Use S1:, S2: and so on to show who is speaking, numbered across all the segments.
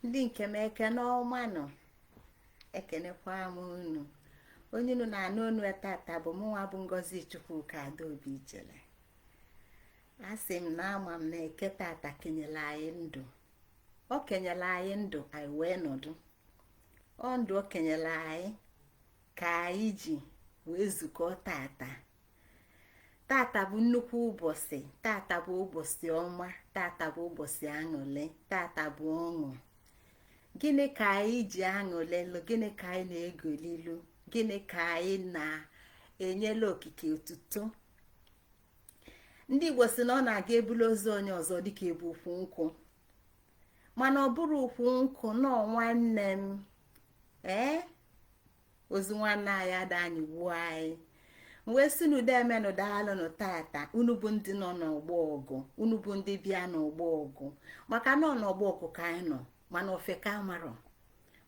S1: Ndị nke m, ekene ọma nụ. Ekenekwa m unu. Onye unu na-anụ onu tata bụ mụnwa bụ Ngozi Chukwuka Adaobi Ijele. Asị m na ama m na eke tata kenyere anyị ndụ. O kenyere anyị ndụ, anyị wee nọdụ. Ọ ndụ o kenyere anyị ka anyị ji wee zukọ tata. Tata bụ nnukwu ụbọchị. Tata bụ ụbọchị ọma. Tata bụ ụbọchị aṅụrị. Tata bụ ọṅụ. Gịnị ka anyị ji aṅụlịlụ? Gịnị ka anyị na-egolilu? Gịnị ka anyị na-enyela okike otuto? Ndị Igbo si na ọ na-aga ebulu ozu onye ọzọ dịka ebu ukwu nkwụ, mana ọ bụrụ ukwu nkwụ nọọ nwanne m. Ee, ozu nwanne anyị ada anyị gbuo anyị. Wee sị nu deemenụ, daalụnụ tata. Unu bụ ndị nọ n'ọgbọ ọgụ, unu bụ ndị bịa n'ọgbọ ọgụ, maka nọ n'ọgbọ ọgụ ka anyị nọ. Mana ofeke amarọ,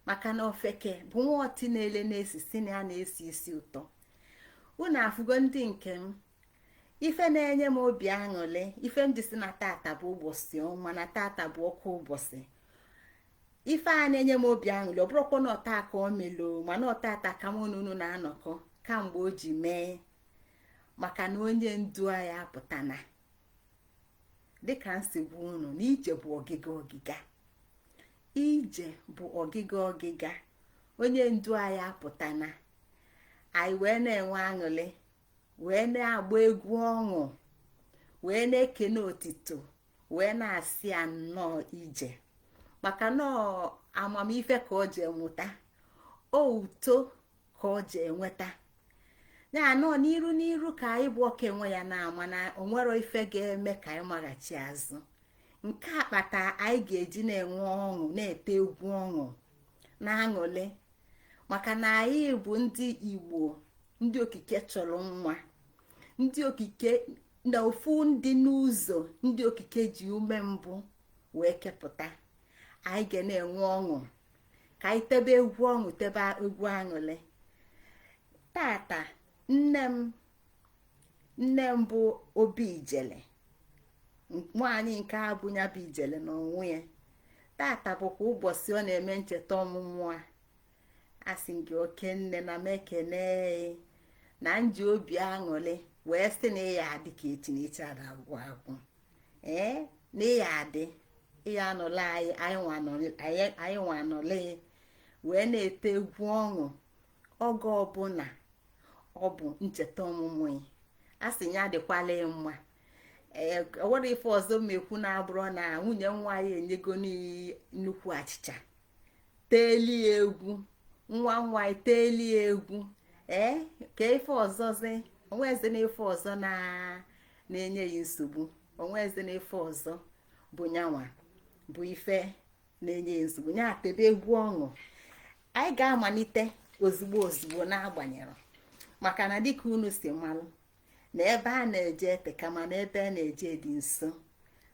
S1: maka na ofeke bụ nwa ọtị na-ele na-esi si na ya na-esi isi ụtọ. Unu afụgo, ndị nke m, ife na-enye m obi aṅụrị, ife m ji si na tata bụ ụbọchị ọma, na tata bụ ọkụ ụbọchị, ife a na-enye m obi aṅụrị, ọ bụrụkwa na ọta ka o melo, mana ọtata ka mụ na unu na-anọkọ kamgbe o ji mee, maka na onye ndu anyị apụtana. Dịka nsigbu unu na ije bụ ọgịga ọgịga, ije bụ ọgịga ọgịga, onye ndu anyị apụtana. Anyị wee na-enwe aṅụrị, wee na-agba egwu ọṅụ, wee na-ekene otito, wee na-asị ya nnọọ ije, maka na amamife ka ọ ji enweta, o uto ka ọ ji enweta ya. Nọ n'iru n'iru ka anyị bụ oke nwe ya na-ama na onwero ife ga-eme ka anyị maghachi azụ. Nke a kpata anyị ga-eji na-enwe ọṅụ, na-ete egwu ọṅụ na aṅụrị, maka na anyị bụ ndị Igbo, ndị okike chọrọ nwa, ndị okike na ofu ndị n'ụzọ, ndị okike ji ume mbụ wee kepụta. Anyị ga na-enwe ọṅụ, ka anyị tebe egwu ọṅụ, tebe egwu aṅụrị tata. Nne m, nne m bụ Obi Ijele, nwaanyị nke abụ ya bụ Ijele n'onwe ya. Tata bụkwa ụbọchị ọ na-eme ncheta ọmụmụ a. Asị m gị, oke nne, na m ekene na nji obi aṅụrị wee sị na ịya adị ka echi, na echi ada agwụ agwụ. Ee, na ịya adị, ịya anọla anyị, anyị nwa anọla wee na-ete egwu ọṅụ oge ọbụla ọ bụ ncheta ọmụmụ ya. A sị ya dịkwala mma. Ee, onwere ife ọzọ m ekwu na-abụrụ na nwunye nwa ya enyego nnukwu achịcha, teeli egwu, nwa nwa teeli egwu. Ee, ka ife ọzọzi onwezi na ife ọzọ na-enye ya nsogbu, onwezi na ife ọzọ bụ nyanwa bụ ife na-enye ya nsogbu. Nya tebe egwu ọṅụ. Anyị ga-amalite ozugbo ozugbo, n'agbanyere maka na dịka unu si malụ na ebe a na-eje eteka, mana ebe a na-eje dị nso.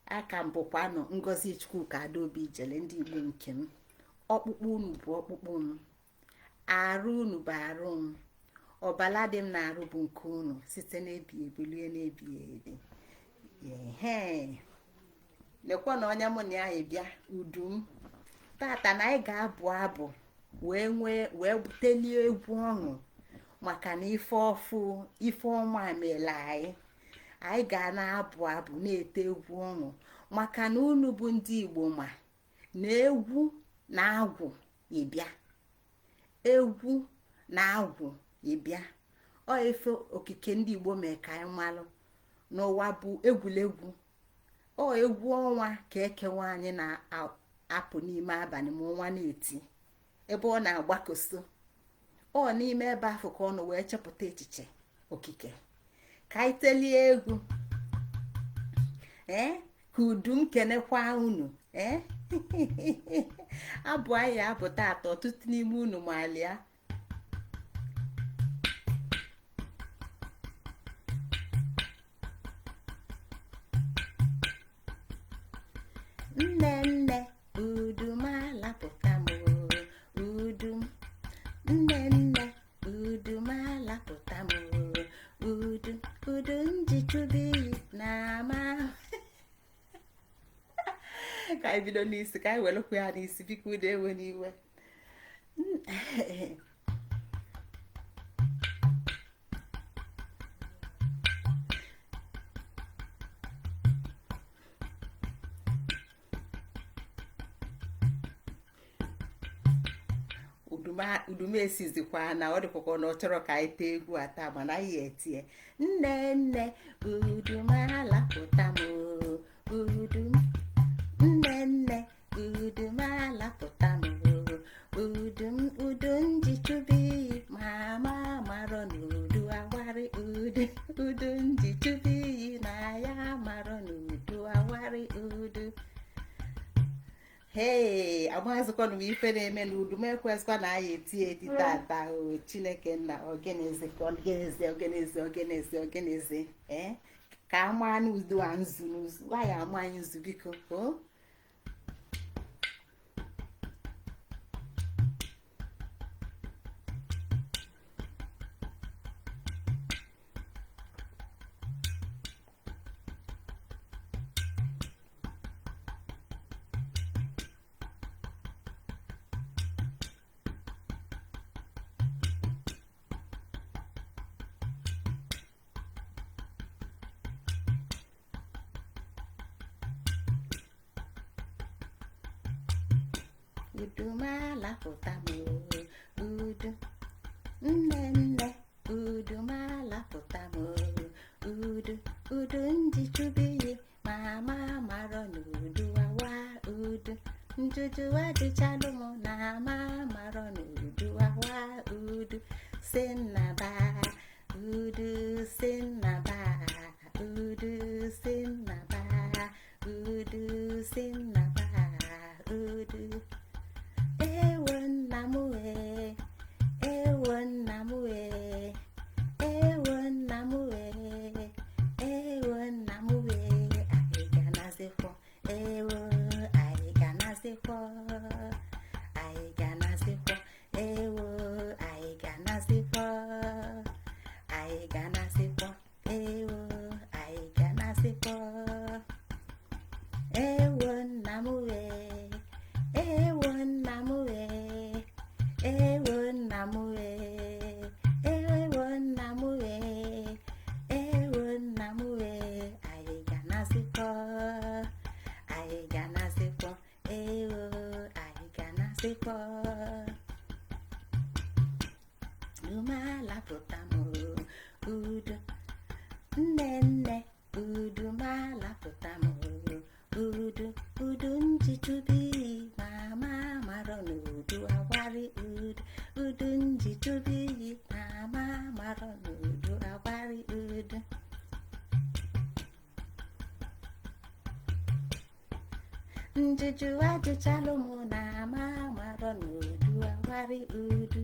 S1: Aka m bụkwanụ Ngozi Chukwuka Adaobi Ijele. Ndị Igbo nke m, ọkpụkpụ unu bụ ọkpụkpụ m, arụ unu bụ arụ m, ọbala dị m na-arụ bụ nke unu, site n'ebi ebi lue n'ebi ebi. Ehe, lekwa na onye mụ na ya bịa udu m tata, na anyị ga-abụ abụ wee nwee wee telie egwu ọṅụ, maka na ife ọfụ, ife ọma meela anyị. Anyị ga na-abụ abụ, na-ete egwu ọṅụ, maka na unu bụ ndị Igbo ma na egwu na agwụ ịbịa, egwu na agwụ ịbịa. Ọ ife okike ndị Igbo mee ka anyị malụ n'ụwa bụ egwuregwu. Ọ egwu ọnwa ka ekewa anyị na-apụ n'ime abalị, ma ọnwa na-eti ebe ọ na-agbakoso ọ n'ime ebe afọ ka ọ nọ wee chepụta echiche okike. Ka anyị telie egwu, ee, ka udu m kenekwa unu. Ee, abụ anyị abụ tata, ọtụtụ n'ime unu malia. Nne, nne, udum alapụta m, udum. Nne, nne, udum alapụta m, udu, udu nji chụba iyi na ama. Ka anyị bido n'isi, ka anyị welụkwa ya n'isi. Biko udo, ewe n'iwe. Udume esizikwa na ọ dịkwakwa na ọ chọrọ ka anyị tee egwu a taa, mana anyị etie. Nne nne udum alapụta m, udum, nne nne udum alapụta m, udum, udu nji chụbụ iyi ma ama marọ n'udu awarị udu, udu nji chụbụ iyi na ya marọ n'udu awarị udu. Hei, amazịkwanụ m ife na-eme na udum ekwesịkwa na anyị eti eti tata. O Chineke nna, ọgịnịzi ọgịnịzi ọgịnịzi ọgịnịzi ọgịnịzi? Ee, ka ama n'udu a nzu n'uzu anyị ama anyị nzu, biko o. Udum alapụta m, udu, nne nne udum alapụta m, udu, udu nji chụbụ iyi ma ama marọ n'udu awa udu, njuju ajụchalụ m na ama marọ n'udu awa udu, si nnaba udu, si nnaba udu, si nnaba udu, si nnaba udu. Ewo nna m wee, ewo nna m wee, ewo nna m wee, ewo nna m wee, anyị ga-anazikwa, ewo anyị ga-anazikwa, anyị ga-anazikwa, ewo anyị ga-anazikwa, anyị ga-anazikwa, ewo anyị ga-anazikwa. Ewo nna m wee, ewo nna m wee, ewo nna m wee, ewo nna m wee, ewo nna m wee, anyị ga-anazikwa, anyị ga-anazikwa, ewo anyị ga-anazikwa. Ume alapụta m udu, nne nne udum alapụta m, udu, udu nji chụbụ iyi ma ama marọ n'udu awarị udu, udu nji chụbụ iyi ma ama marọ n'udu awarị udu. Njuju ajụchalụ m na ama marọ n'udu awarị udu,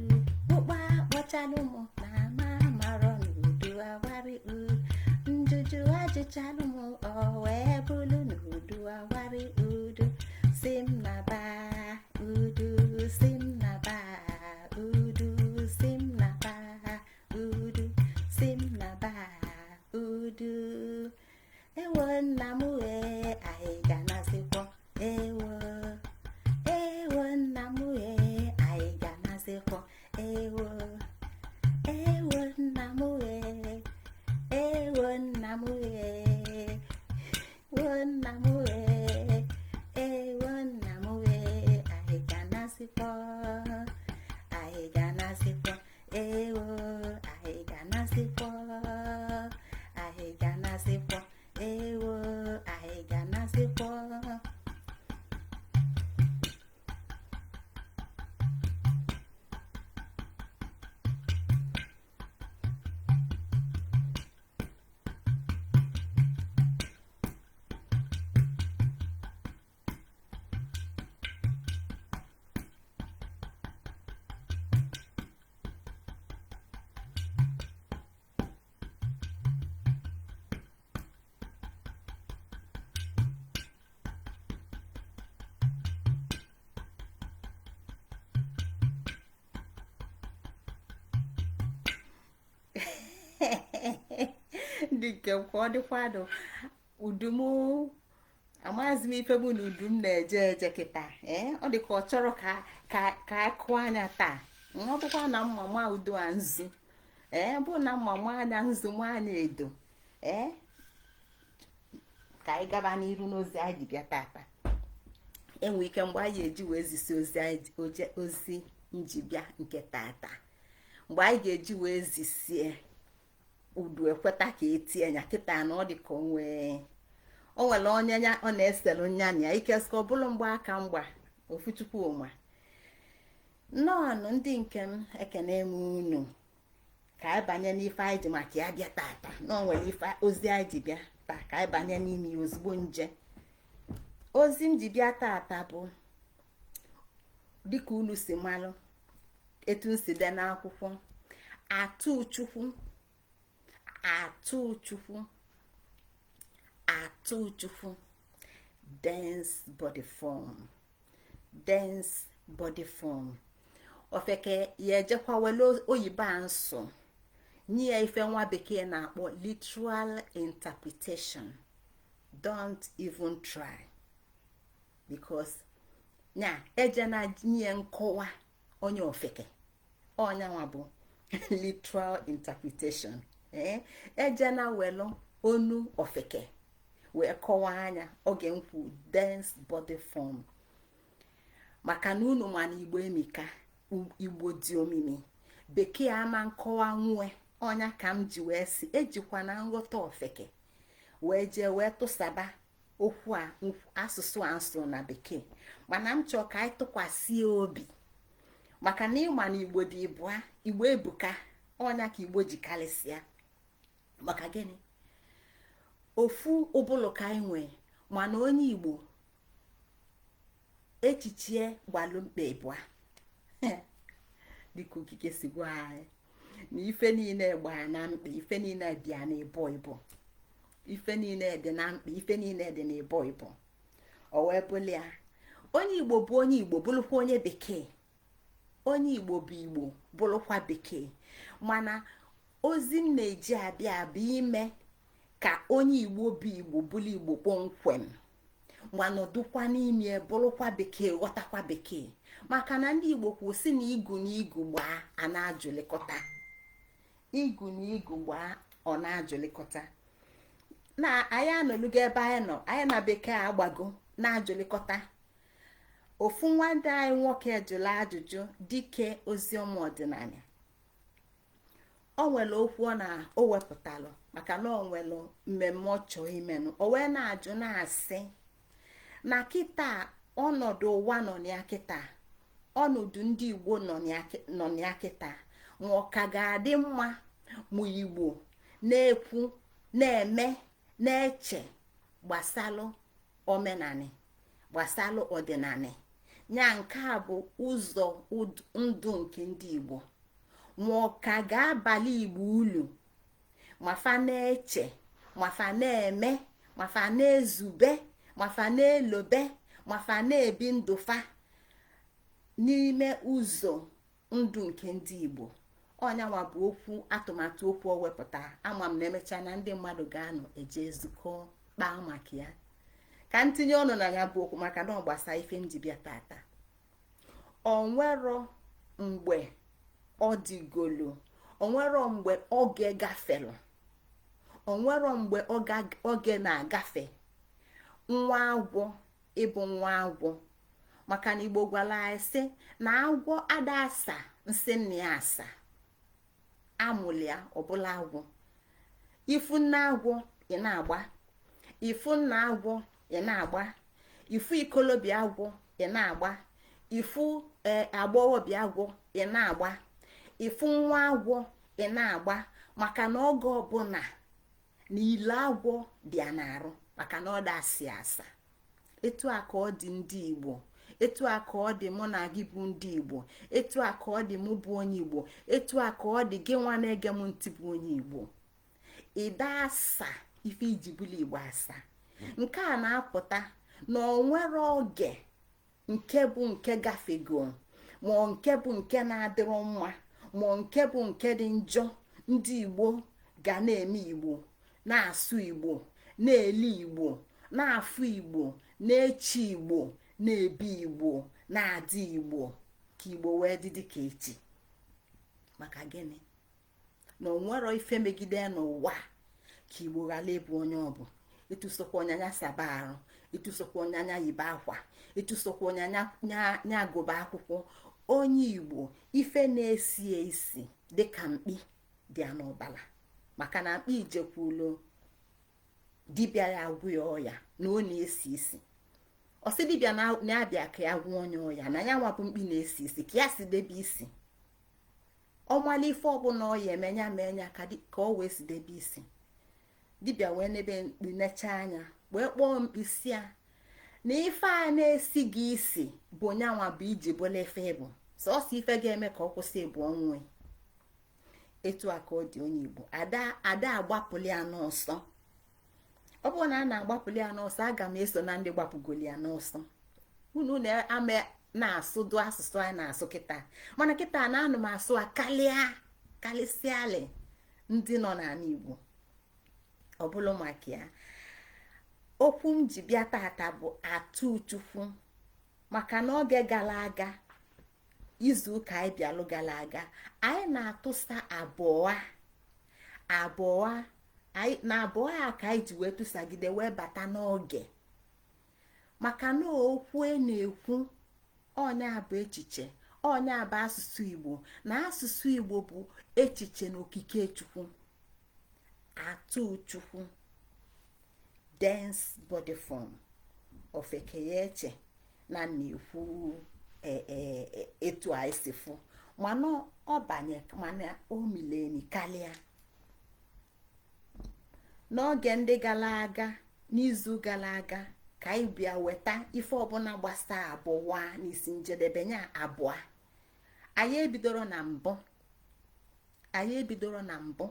S1: ụkpa akpọchalụ m na ama marọ n'udu awarị udu, njuju ajụchalụ m ọ wee bụlụ n'udu awarị udu, si m na ba udu, si m na ba udu, si m na ba udu, si m na ba udu. Ewo nna m wee, anyị ga-anazikwa, ewo, ewo nna m wee, anyị ga-anazikwa, ewo, ewo nna m wee, ewo nna m wee, ewo nna m wee, ewo nna m wee, anyị ga-anazikwa, anyị ga-anazikwa, ewo anyị ga-anazikwa, anyị ga-anazikwa, ewo anyị ga-anazikwa. Ndị nke m, ka ọ dịkwanụ. Udum Amaghịzi m ife mụ na udu m na-eje eje kịta. Ee, ọ dị ka ọ chọrọ ka a kụọ anya taa. Ọ bụkwa na mma ma udo a nzu, ee, bụ na mma ma anya nzu ma anya edo. Ee, ka anyị gaba n'iru n'ozi anyị ji bịa tata. Enwe ike mgbe anyị eji wee zisi ozi ozi nji bịa nke tata, mgbe anyị ga-eji wee zisie udu ekweta ka etie ya kịta na ọ dị ka onwe o nwere onye ya ọ na-eselu nya na ya ikesika ọ bụrụ mgbe aka mgba ofuchukwuma. Nnọọnụ, ndị nke m, ekene m unu. Ka anyị banye n'ife anyị ji maka ya bịa tata, na o nwere ife ozi anyị ji bịa taa. Ka anyị banye n'ime ya ozugbo. Nje ozi m ji bịa tata bụ, dịka unu si malụ etu m si dee n'akwụkwọ, atụ Chukwu, atụ Chukwu, atụ Chukwu, dense body form, dense body form. Ofeke ya ejekwa wele oyibo a nsọ nye ya ife nwa bekee na-akpọ literal interpretation. Don't even try, because nya ejena nye nkọwa onye ofeke, ọnyanwa bụ literal interpretation. Ee, ejena welu onu ofeke wee kọwaa anya oge nkwu dense body form, maka na unu ma na Igbo emika, Igbo dị omimi, bekee ama nkọwa nwe. Ọnya ka m ji wee si ejikwa na nghọta ofeke wee jee wee tụsaba okwu a, asụsụ a nsụ na bekee. Mana m chọọ ka anyị tụkwasị obi, maka na ịma na Igbo dị ịbụa. Igbo ebuka, ọnya ka Igbo ji karịsịa. Maka gịnị? Ofu ụbụlụ ka anyị nwee, mana onye Igbo echichie gbalụ mkpa ịbụa, dịka okike si gwa anyị na ife niile gbaa na mkpa, ife niile bịa na ịbọ ịbọ, ife niile dị na mkpa, ife niile dị na ịbọ ịbọ. O wee bụrụ ya, onye Igbo bụ onye Igbo, bụrụkwa onye bekee. Onye Igbo bụ Igbo, bụrụkwa bekee. Mana ozi m na-eji abịa bụ ime ka onye Igbo bụ Igbo bụrụ Igbo kpọmkwem, ma nọdụkwa n'ime bụrụkwa bekee, ghọtakwa bekee. Maka na ndị Igbo kwụsị na igu na igu gbaa a na-ajụlikọta, igu na igu gbaa ọ na-ajụlikọta. Na anyị anọlugo ebe anyị nọ, anyị na bekee agbago na-ajụlikọta. Ofu nwanne anyị nwoke jụrụ ajụjụ dike oziọma ọdịnala. O nwere okwu ọ na o wepụtalụ, maka na o nwere mmemme ọ chọọ imenụ. O wee na-ajụ na-asị na kịta ọnọdụ ụwa nọ ya kịta, ọnọdụ ndị Igbo nọ ya kịta, ma ọ ka ga-adị mma ma Igbo na-ekwu, na-eme, na-eche gbasalụ omenani, gbasalụ ọdịnani ya, nke a bụ ụzọ ndụ nke ndị Igbo, ma ọ ka ga-abalị Igbo ulu ma fa na-eche, ma fa na-eme, ma fa na-ezube, ma fa na-elobe, ma fa na-ebi ndụ fa n'ime ụzọ ndụ nke ndị Igbo. Ọnyanwa bụ okwu atụmatụ okwu o wepụta. Ama m na emechaa na ndị mmadụ ga-anọ eje zukọ kpaa maka ya. Ka ntinye ọnụ na ya bụ okwu, maka na ọ gbasa ife m ji bịa tata. Onwero mgbe ọ dịgolo, onwero mgbe oge gafelu, onwero mgbe oge na-agafe nwa agwọ ịbụ nwa agwọ. Maka na Igbo gwara anyị sị na agwọ ada asa nsị nna ya asa, amụlịa ọbụla agwọ. Ifu nne agwọ ị na-agba, ifu nna agwọ ị na-agba, ifu ikolobịa agwọ ị na-agba, ifu agbọghọbịa agwọ ị na-agba, ifu nwa agwọ ị na-agba. Maka na oge ọbụla na ile agwọ dị ya n'arụ, maka na ọ dasị asa. Etu a ka ọ dị ndị Igbo, etu a ka ọ dị mụ na gị bụ ndị Igbo, etu a ka ọ dị mụ bụ onye Igbo, etu a ka ọ dị gị nwa na-ege m ntị bụ onye Igbo. Ịda asa ife iji bụla Igbo asa. Nke a na-apụta na onwere oge nke bụ nke gafego, ma nke bụ nke na-adịrọ mma, ma nke bụ nke dị njọ. Ndị Igbo ga na-eme Igbo, na-asụ Igbo, na-eli Igbo, na-akpọ Igbo, na-eme Igbo. Na-afụ Igbo, na-eche Igbo, na-ebi Igbo, na-adị Igbo, ka Igbo wee dị dịka echi. Maka gịnị? Na onwero ife megide n'ụwa ka Igbo ghara ịbụ onye ọbụ. Ịtụsokwa onye anya saba arụ, ịtụsokwa onye anya yibe akwa, ịtụsokwa onye anya nya agụba akwụkwọ. Onye Igbo, ife na-esi esi dịka mkpi dị ya n'ọbala, maka na mkpi jekwulu dibịa ya agwụ ya ọya na ọ na-esi isi. Ọsị dibịa na-abịa ka ya gwụọ onye ọya na ya nwapụ mkpi na-esi isi ka ya si debe isi. Ọmala ife ọbụla ọ ya eme ya mee ya ka ọ wee si debe isi. Dibịa wee nebe mkpi, necha anya, wee kpọọ mkpisi ya na ife a na-esi gị isi bụ nyanwa bụ iji bụla ife bụ sọsọ ife ga-eme ka ọ kwụsị ịbụ ọnwụ. Etu a ka ọ dị onye Igbo. Ada ada agbapụli ya n'ọsọ. Ọ bụrụ na a na-agbapụli ya n'ọsọ, aga m eso na ndị gbapụgoli ya n'ọsọ. Unu na-ama na-asụdụ asụsụ anyị na-asụ kịta, mana kịta na anụ m asụ a kalịa kalịsịalị ndị nọ n'ala Igbo. Ọ bụla maka ya, okwu m ji bịa tata bụ atụ Chukwu, maka na oge gara aga, izu ụka anyị bịalụ gara aga, anyị na-atụsa abụọ abụọ na abụọ a ka anyị ji wee tụsagide wee bata n'oge, maka na okwu e na-ekwu ọnya bụ echiche, ọnya bụ asụsụ Igbo, na asụsụ Igbo bụ echiche na okike Chukwu. Atụ Chukwu, dense body form, ofeke ya eche na na-ekwu etu anyị si fụ, mana ọ banye, mana o mileni karịa. N'oge ndị gara aga, n'izu gara aga, ka anyị bịa weta ife ọbụla gbasa abụọ n'isi njedebe nya abụọ. Anyị ebidoro na mbụ, anyị ebidoro na mbụ,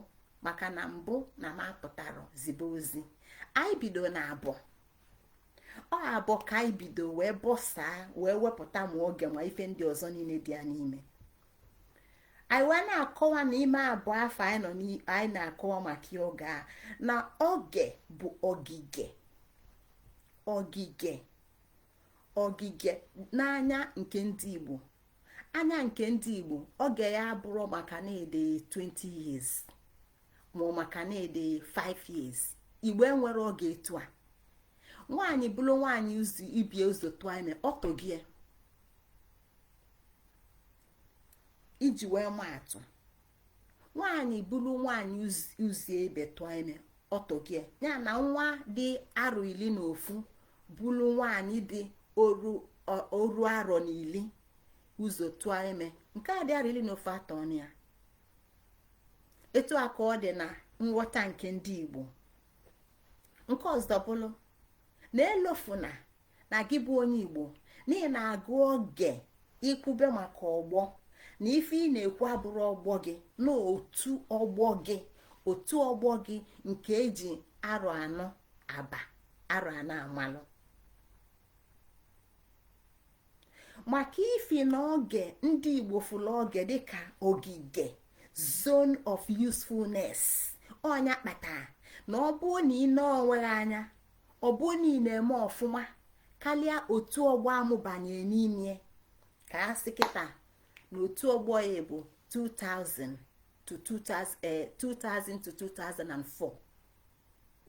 S1: maka na mbụ na m apụtara zibe ozi. Anyị bido na abụọ, ọ abụọ ka anyị bido wee bọsaa, wee wepụta ma oge ma ife ndị ọzọ niile dị ya n'ime. Anyị wee na-akọwa na ime abụọ afọ anyị nọ, anyị na-akọwa maka oge a, na oge bụ ogige, ogige, ogige n'anya nke ndị Igbo. Anya nke ndị Igbo, oge ya abụrụ maka na-ede 20 years ma maka na-ede 5 years. Igbo enwere oge etu a. Nwaanyị bụrụ nwaanyị ụzọ ibie ụzọ tụọ ime ọtọgie. Iji wee maatụ, nwaanyị bụrụ nwaanyị ụzọ ebe tụọ ime ọtọgie ya, na nwa dị arọ 11 bụrụ nwaanyị dị oru arọ na 10 ụzọ tụọ ime, nke a dị arọ 11 atọ ya. Etu a ka ọ dị na nghọta nke ndị Igbo. Nke ọzọ bụrụ na elofuna na gị bụ onye Igbo, n'ihi na agụ oge ikwube maka ọgbọ na ife ị na-ekwu abụrụ ọgbọ gị na otu ọgbọ gị, otu ọgbọ gị nke eji arọ 4 aba arọ 4 amalụ. Maka ifi na oge ndị Igbo fụrụ oge dịka ogige, zone of usefulness. Ọnya kpatara na ọ bụ na ị na-onweghị anya, ọ bụ na ị na-eme ọfụma karịa otu ọgbọ amụbanye n'ime, ka a sị kịta na otu ọgbọ ya bụ 2000 to 2000 to 2004,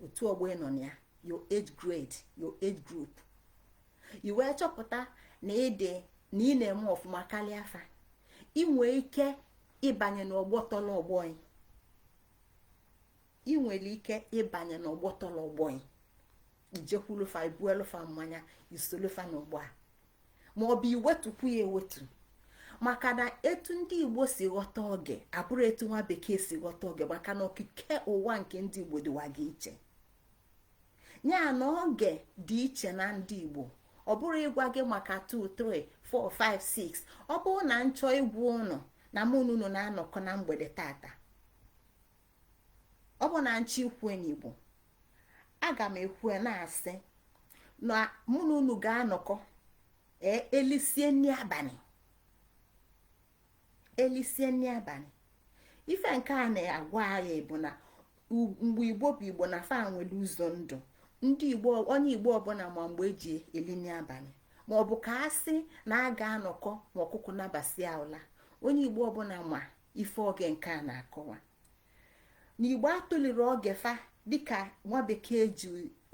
S1: otu ọgbọ ị nọ na ya, your age grade, your age group, i wee chọpụta na ịdị na ị na-eme ọfụma karịa afa, ị nwee ike ịbanye n'ọgbọ tọrọ ọgbọ. Ị nwere ike ịbanye n'ọgbọ tọrọ ọgbọ, ijekwulufa, ibuelufa mmanya, isolufa n'ọgbọ a, ma ọ bụ iwetukwu ya ewetu. Maka na etu ndị Igbo si ghọta oge abụrụ etu nwa bekee si ghọta oge, maka na okike ụwa nke ndị Igbo dịwaga iche. Ya na oge dị iche na ndị Igbo. Ọ bụrụ ịgwa gị maka 2 3 4 5 6, ọ bụrụ na nchọ ịgwa ụnụ na mụ na unu na-anọkọ na mgbede tata, ọ bụ na nchọ ikwu n'Igbo, aga m ekwu na-asị na mụ na unu ga-anọkọ elisie nri abalị, elisie nri abalị. Ife nke a na-agwa anyị bụ na mgbe Igbo bụ Igbo, na fa nwere ụzọ ndụ. Ndị Igbo, onye Igbo ọbụla ma mgbe eji eli nri abalị, ma ọ bụ ka a sị na a ga-anọkọ ma ọkụkọ nabasịa ụla. Onye Igbo ọbụla ma ife oge nke a na-akọwa na Igbo atụliri oge fa dịka nwa bekee ji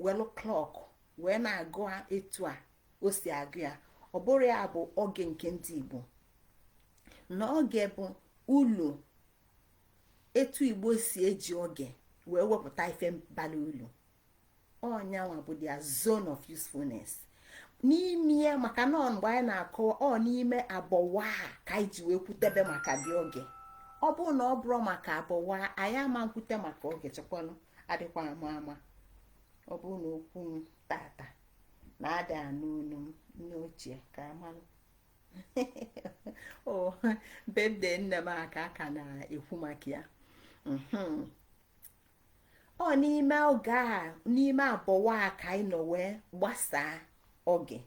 S1: welu clock wee na-agụ etu a o si agụ ya. Ọ bụrụ ya bụ oge nke ndị Igbo, na oge bụ ulu etu Igbo si eji oge wee wepụta ife bara ulu. Ọnyanwa bụ their zone of usefulness n'ime ya, maka na mgbe anyị na-akọwa ọ n'ime abọwa ka anyị ji wee kwutebe maka dị oge. Ọ bụrụ na ọ bụrụ maka abọwa, anyị ama nkwute maka oge. Chekwanụ, adịkwa ama ama. Ọ bụrụ na okwu m tata na-ada anụ unu m, nne ochie ka amalụ o birthday nne m aka aka na-ekwu maka ya. Ọ n'ime oge a, n'ime abọwa a ka anyị nọ wee gbasaa oge,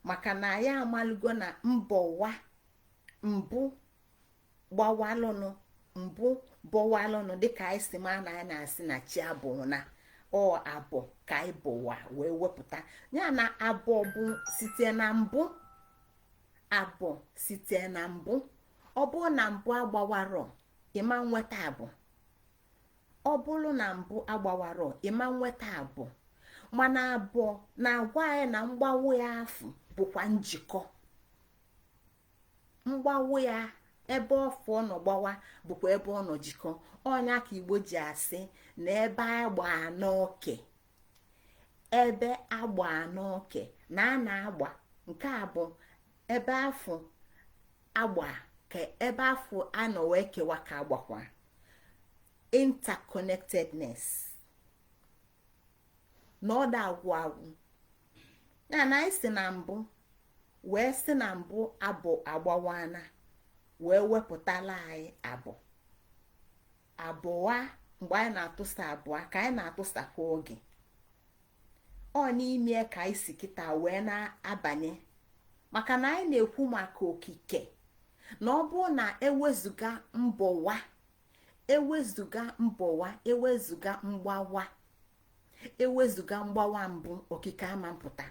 S1: maka na anyị amalụgo na mbọwa mbụ gbawalụnụ, mbụ bọwalụnụ, dịka anyị si maa na anyị na-asị na chi abụ na ọ abụ ka anyị bụwa wee wepụta ya na abụọ bụ site na mbụ, abụọ site na mbụ. Ọ bụrụ na mbụ agbawarọ, ịma nweta abụ. Ọ bụrụ na mbụ agbawarọ, ịma nweta abụọ. Mana abụọ na-agwa anyị na mgbawo ya afụ bụkwa njikọ. Mgbawo ya, ebe ọfụ ọ nọ gbawa bụkwa ebe ọ nọ jikọ. Ọnya ka Igbo ji asị na ebe agba n'oke, ebe agba n'oke na a na-agba nke a bụ ebe afọ agba, ka ebe afọ anọ wee kewa ka agbakwa interconnectedness na ọ da agwụ agwụ ya. Na anyị si na mbụ wee si na mbụ abụ agbawana wee wepụtala anyị abụ abụọ. Mgbe anyị na-atụsa abụọ ka anyị na-atụsakwa oge. Ọ n'ime ka anyị si kịta wee na-abanye, maka na anyị na-ekwu maka okike, na ọ bụrụ na ewezuga mbọwa, ewezuga mbọwa, ewezuga mgbawa, ewezuga mgbawa mbụ, okike ama mpụta.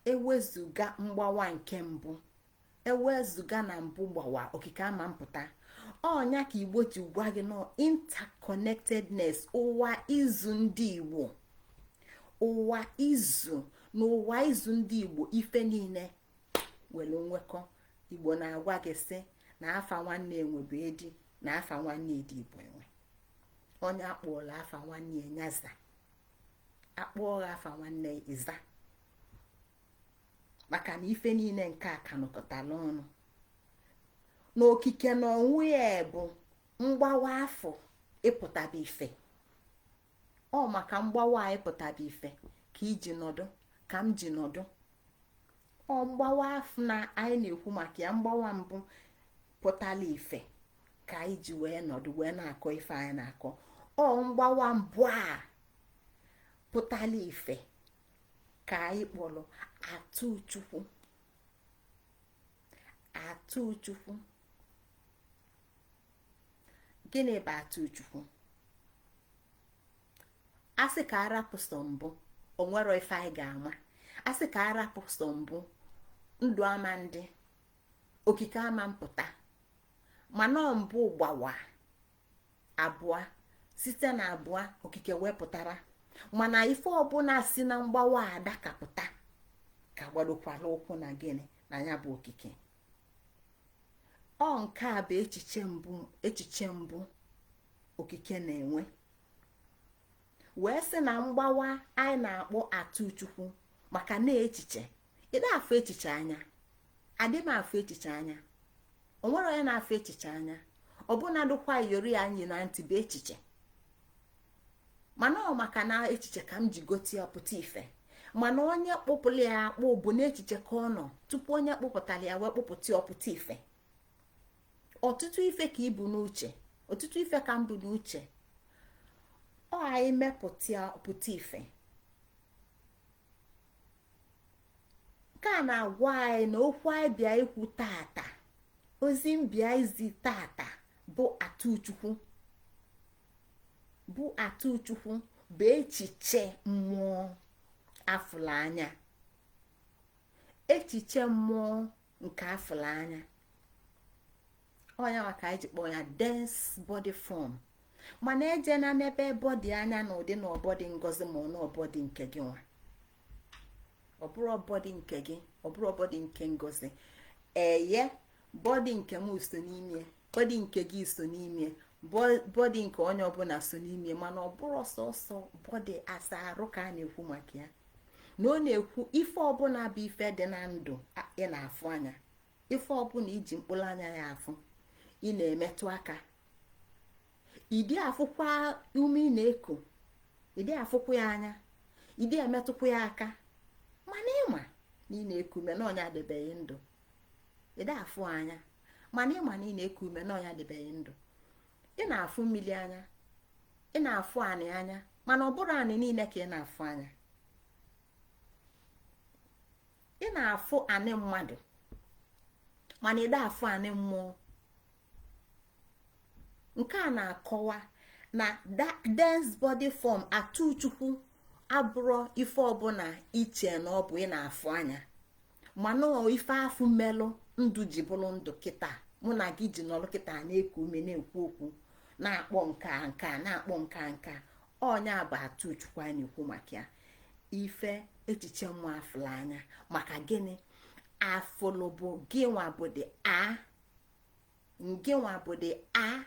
S1: Ewezuga mgbawa nke mbụ, ewezuga na mbụ gbawa, okike ama mpụta. Ọnya ka Igbo ji gwa gị nọ interconnectedness ụwa izu ndị Igbo, ụwa izu na ụwa izu ndị Igbo, ife niile nwere nwekọ. Igbo na-agwa gị sị na afa nwanne enwe bụ edi, na afa nwanne edi bụ enwe. Onye akpọọla afa nwanne ya nyaza, akpọọ afa nwanne ịza, maka na ife niile nke a ka nọkọtara ọnụ n'okike na onwe ya bụ mgbawa afọ ịpụtaba ife. Ọ maka mgbawa a ịpụtaba ife ka iji nọdụ, ka m ji nọdụ. Ọ mgbawa afọ na anyị na-ekwu maka ya, mgbawa mbụ pụtala ife ka anyị ji wee nọdụ wee na-akọ ife anyị na-akọ. Ọ mgbawa mbụ a pụtala ife ka anyị kpọrọ atụ Chukwu. Atụ Chukwu, gịnị bụ atụ Chukwu? A sị ka arapụ sọ mbụ, onwero ife anyị ga-ama. A sị ka arapụ sọ mbụ, ndụ ama ndị okike ama mpụta. Mana mbụ gbawa abụọ, site na abụọ okike wepụtara. Mana ife ọbụla si na mgbawa adakapụta ka gbadokwala ụkwụ na gịnị? Na ya bụ okike. Ọ nke a bụ echiche mbụ, echiche mbụ okike na-enwe wee sị na mgbawa anyị na-akpọ atụ Chukwu, maka na echiche ịda afụ echiche anya, adị m afụ echiche anya. O nwere onye na-afụ echiche anya, ọbụna dụkwa iyori anyị na ntị bụ echiche. Mana ọ maka na echiche ka m ji gote ya pụta ife. Mana onye kpụpụrụ ya akpụ bụ n'echiche ka ọ nọ tupu onye kpụpụtara ya wee kpụpụta ya ọpụta ife. Ọtụtụ ife ka ibu n'uche, ọtụtụ ife ka m bụ n'uche, ọ anyị mepụta pụta ife. Nke a na-agwa anyị na okwu anyị bịa ikwu tata, ozi mbịa izi tata bụ atụ Chukwu, bụ atụ Chukwu, Bụ echiche mmụọ afụla anya, echiche mmụọ nke afụla anya. Ọnya maka anyị ji kpọọ ya dense body form. Mana ejena n'ebe body anya na ụdị na ọbọdị Ngozi, ma ọ na ọbọdị nke gị nwa. Ọ bụrụ body nke gị, ọ bụrụ body nke Ngozi. Eye, body nke m so n'ime, body nke gị so n'ime, body nke onye ọbụla so n'ime. Mana ọ bụrụ sọsọ body asa arụ ka a na-ekwu maka ya, na ọ na-ekwu ife ọbụla bụ ife dị na ndụ ị na-afụ anya, ife ọbụla iji mkpụrụ anya ya afụ, ị na-emetụ aka, ịdị afụkwa ume ị na-eku, ịdị afụkwa ya anya, ịdị emetụkwa ya aka, mana ịma na ị na-eku ume na ọnya adịbeghị ndụ. Ịdị afụ anya, mana ịma na ị na-eku ume na ọnya adịbeghị ndụ. Ị na-afụ mmiri anya, ị na-afụ anị anya, mana ọ bụrụ anị niile ka ị na-afụ anya. Ị na-afụ anị mmadụ, mana ị afụ anị mmụọ. Nke a na-akọwa na dense body form atụ Chukwu abụrụ ife ọbụla iche na ọ bụ ị na-afụ anya, mana ife afụ mmelụ ndụ ji bụrụ ndụ kịta. Mụ na gị ji nọrọ kịta na-eku ume, na-ekwu okwu, na-akpọ nka nka, na-akpọ nka nka. Ọnya bụ atụ Chukwu anyị na-ekwu maka ya, ife echiche mmụọ afụla anya. Maka gịnị? Afụlụ bụ gịnwa bụ dị a, ngịnwa bụ dị a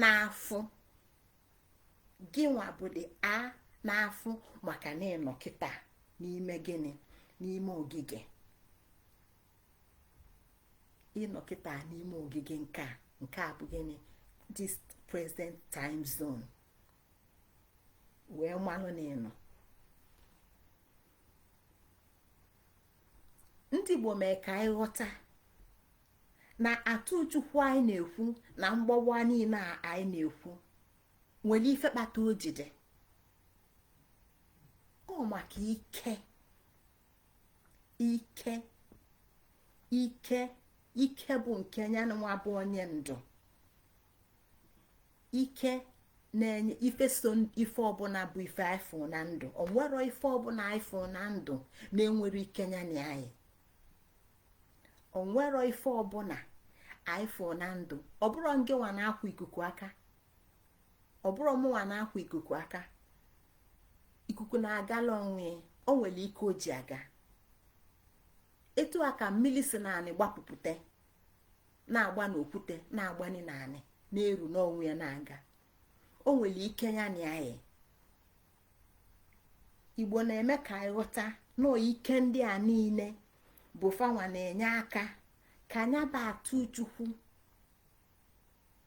S1: na-afụ, gịnwa bụ dị a na-afụ, maka na ịnọ kịta n'ime gịnị? N'ime ogige. Ịnọ kịta n'ime ogige nke a, nke a bụ gịnị? This present time zone wee malụ na ịnọ. Ndị Igbo mee ka anyị ghọta na atụ Chukwu anyị na-ekwu na mgbawa niile a anyị na-ekwu nwere ife kpata o jide ọ maka ike, ike, ike, ike bụ nke ya nwa bụ onye ndụ, ike na-enye ife so ife ọbụla bụ ife afụ na ndụ. O nwero ife ọbụla afụ na ndụ na-enwere ike ya na anyị. O nwero ife ọbụla afụ na ndụ. Ọ bụrụ ngịnwa na-akwa ikuku aka, ọ bụrụ mụnwa na-akwa ikuku aka, ikuku na-agala onwe. O nwere ike o ji aga etu a ka mmiri si naanị gbapụpụta, na-agba n'okwute, na-agbani naanị, na-eru n'onwe ya na-aga. O nwere ike ya na anyị. Igbo na-eme ka anyị ghọta nọọ ike ndị a niile bụ fanwa na-enye aka ka anya bụ atụ Chukwu,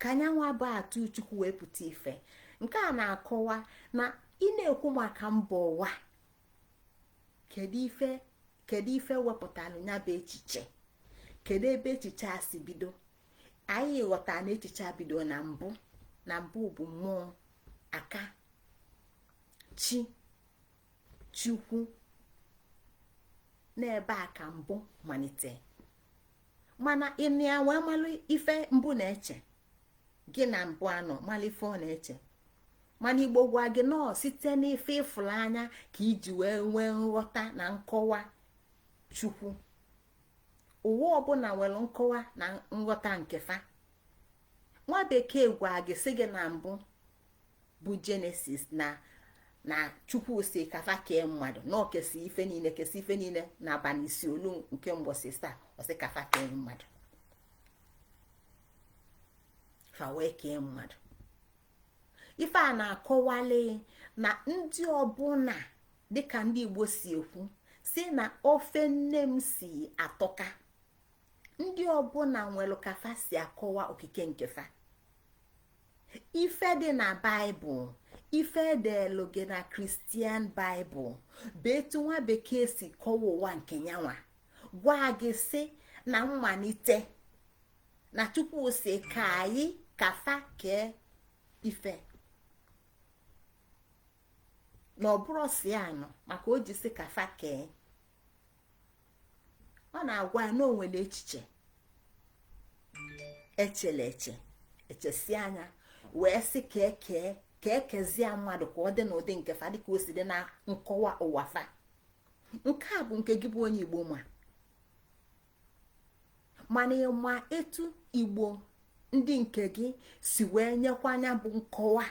S1: ka anyanwa bụ atụ Chukwu wee pụta ife. Nke a na-akọwa na ị na-ekwu maka mba ụwa, kedu ife, kedu ife wepụtara ya bụ echiche? Kedu ebe echiche a si bido? Anyị ghọtara na echiche a bido na mbụ, na mbụ bụ mmụọ aka chi Chukwu. N'ebe a ka mbụ malite. Mana ịnụ ya wee malụ ife mbụ na-eche gị na mbụ anọ malụ ife ọ na-eche. Mana Igbo gwa gị nọọ site n'ife ịfụlanya ka iji wee nwee nghọta na nkọwa Chukwu. Ụwa ọbụla nwere nkọwa na nghọta nke fa. Nwa bekee gwa gị sị gị na mbụ bụ Jenesis, na Chukwu si kafa kee mmadụ, na okesi ife niile, kesi ife niile na abalị isi olu nke mgbọsị taa, ọsị kafa kee mmadụ, fa wee kee mmadụ. Ife a na-akọwali na ndị ọbụla, dịka ndị Igbo si ekwu si na ofe nne m si atọka, ndị ọbụla nwere ka fa si akọwa okike nke fa. Ife dị na Baịbụl, ife edelu gị na Christian Baịbụl bụ etu nwa bekee si kọwa ụwa nke nyanwa, gwa gị si na mmalite na Chukwu si ka anyị kafa kee ife, na ọ bụrụ si anọ maka o ji si kafa kee. Ọ na-agwa ya na o nwere echiche echele eche, echesi anya wee sị ka ekee Ka ekezie mmadụ ka ọ dị n'ụdị nke fa, dịka o si dị na nkọwa ụwa fa. Nke a bụ nke gị bụ onye Igbo, ma mana ịma etu Igbo ndị nke gị si wee nyekwa anya bụ nkọwa.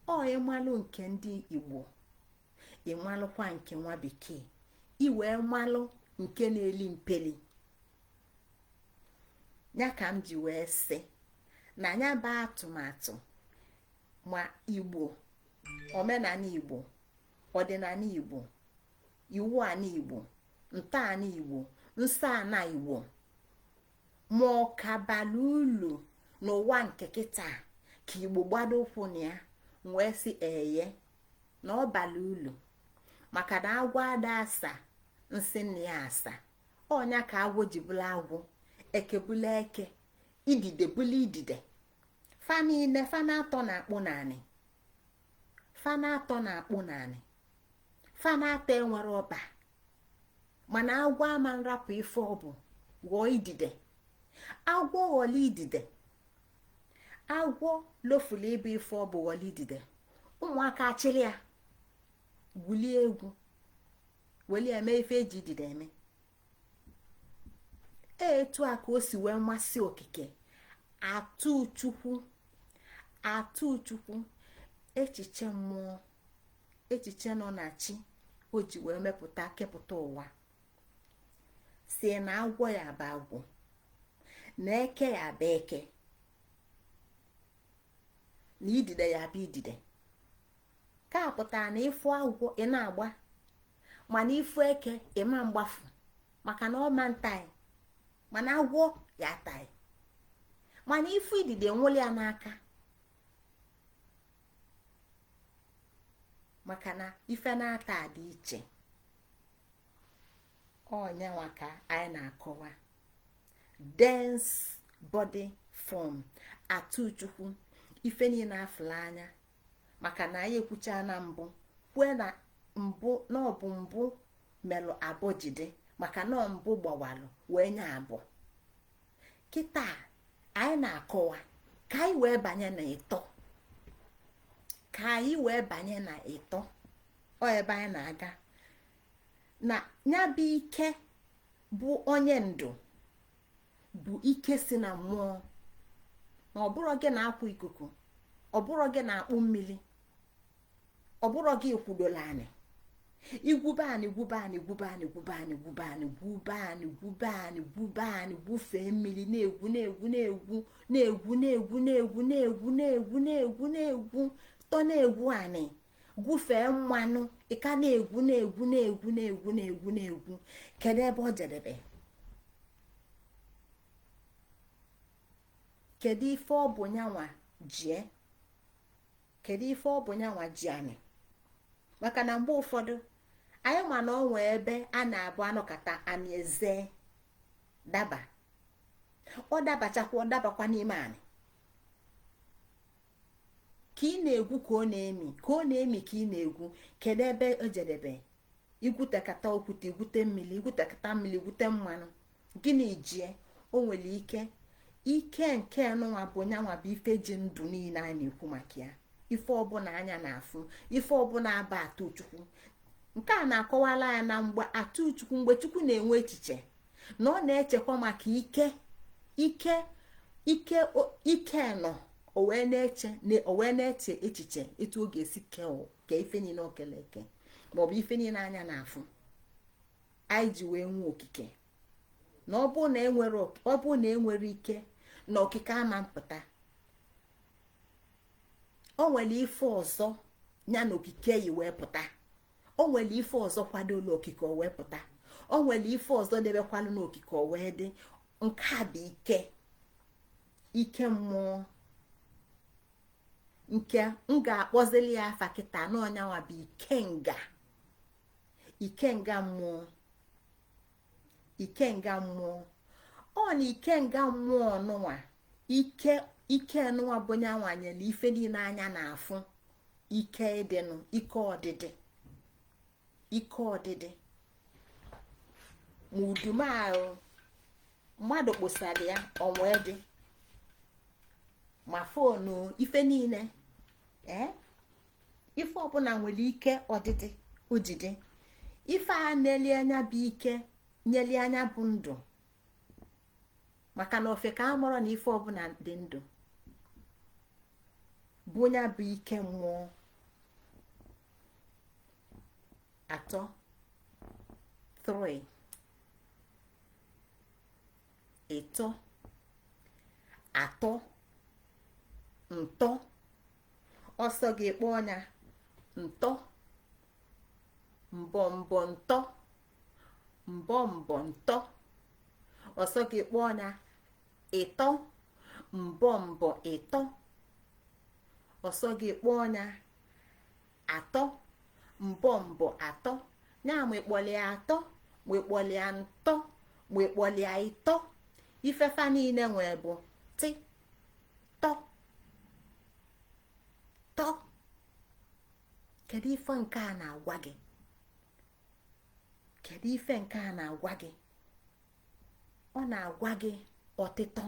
S1: Ọ ịmalụ nke ndị Igbo, ịmalụkwa nke nwa bekee, iwee malụ nke na-eli mpeli ya. Ka m ji wee sị na ya bụ atụmatụ, ma Igbo, omenala Igbo, ọdịnala Igbo, iwu ana Igbo, ntọala Igbo, nsọ ana Igbo, ma ọ ka bara ulu n'ụwa nke kịta ka Igbo gbado ụkwụ na ya, wee sị eye na ọ bara ulu, maka na agwọ ada asa nsị nna ya asa. Ọnya ka agwọ ji bụla agwọ, eke bụla eke, idide bụla idide. Fa niile, fa na-atọ na-akpụ naanị, fa na-atọ na-akpụ naanị, fa na-atọ enwere ọba. Mana agwọ ama nrapụ ife ọ bụ ghọọ idide. Agwọ ghọrọ idide, agwọ lofulu ịbụ ife ọ bụ ghọrọ idide. Ụmụaka achịrị ya gwulie egwu, welie eme ife eji idide eme. Etu a ka o si wee masị okike atụ Chukwu, atụ Chukwu, echiche mmụọ, echiche nọ na chi o ji wee mepụta kepụta ụwa, si na agwọ ya bụ agwọ, na eke ya bụ eke, na idide ya bụ idide. Ka pụtara na ịfụ agwọ, ị na-agba, mana ịfụ eke, ịma mgbafu, maka na ọma ntaị, mana agwọ ya ataị. Mana ịfụ idide, nwụli ya n'aka, maka na ife na-ata dị iche. Ọnyanwa ka anyị na-akọwa dense body form atụ Chukwu, ife niile afụla anya, maka na anyị ekwucha na mbụ, kwue na mbụ na ọ bụ mbụ melụ abụ jide, maka na mbụ gbawalụ wee nye abụ. Kịta anyị na-akọwa ka anyị wee banye na ịtọ, ka anyị wee banye na ịtọ. Ọ ebe anyị na-aga na ya bụ ike bụ onye ndu, bụ ike si na mmụọ, na ọbụrụ gị na-akwa ikuku, ọbụrụ gị na-akpụ mmiri, ọbụrụ gị kwudola anị igwube anị, gwube anị, gwube anị, gwube anị, gwube anị, gwube anị, gwube anị, gwube anị, gwufee mmiri, na-egwu, na-egwu, na-egwu, na-egwu, na-egwu, na-egwu, na-egwu, na-egwu, na-egwu, na-egwu, tọ, na-egwu anị, gwufee mmanụ, ịka na-egwu, na-egwu, na-egwu, na-egwu, na-egwu, na-egwu. Kedu ebe ọ jedebe? Kedu ife ọ bụ nyanwa jie? Kedu ife ọ bụ nyanwa ji anị? Maka na mgbe ụfọdụ anyị ma na ọ nwee ebe a na-abụ anọkata anị eze daba, ọ dabachakwa, ọ dabakwa n'ime anị. Ka ị na-egwu ka ọ na-emi, ka ọ na-emi ka ị na-egwu. Kedu ebe o jedebe? Igwutekata okwute, igwute mmiri, igwutekata mmiri, igwute mmanụ, gịnị jie? O nwere ike ike nke nụnwa bụ nyanwa bụ ife ji ndụ niile anyị na-ekwu maka ya, ife ọbụla anya na-afụ, ife ọbụla aba atụ Chukwu. Nke a na-akọwala ya na mgbe atụ Chukwu, mgbe Chukwu na-enwe echiche, na ọ na-echekwa maka ike, ike, ike, ike nọ, o wee na-eche, o wee na-eche echiche etu ọ ga-esi kee ife niile o kele eke, maọbụ ife niile anya na-afụ anyị ji wee nwee okike. Na ọ bụ na enwere, ọ bụ na enwere ike, na okike ama mpụta. O nwere ife ọzọ ya na okike yi wee pụta. O nwere ife ọzọ kwadola okike o wee pụta. O nwere ife ọzọ debekwalụ n'okike o wee dị. Nke a bụ ike, ike mmụọ nke m ga-akpọzili ya afa kịta na ọnyanwa bụ ikenga, ikenga mmụọ, ikenga mmụọ. Ọ na ikenga mmụọ nụnwa, ike, ike nụnwa bụ nyanwa nyere ife niile anya na-afụ ike ịdịnụ, ike ọdịdị, ike ọdịdị. Ma udum ahụ mmadụ kpụsara ya onwee dị, ma foonu, ife niile. Ee, ife ọbụla nwere ike ọdịdị ojide. Ife a na-eli anya bụ ike nyeli anya bụ ndụ, maka na ofe ka a mụrụ na ife ọbụla dị ndụ bụ ya bụ ike mmụọ. Atọ, 3, ịtọ, atọ, ntọ. Ọsọ gị kpọọ ya ntọ, mbọ mbọ ntọ, mbọ mbọ ntọ. Ọsọ gị kpọọ ya ịtọ, mbọ mbọ ịtọ. Ọsọ gị kpọọ ya atọ, mbọ mbọ atọ. Ya ma ịkpọlia atọ, ma ịkpọlia ntọ, ma ịkpọlia ịtọ, ifefa niile nwee bụ ti tọ tọ. Kedu ife nke a na-agwa gị? Kedu ife nke a na-agwa gị? Ọ na-agwa gị ọtịtọ,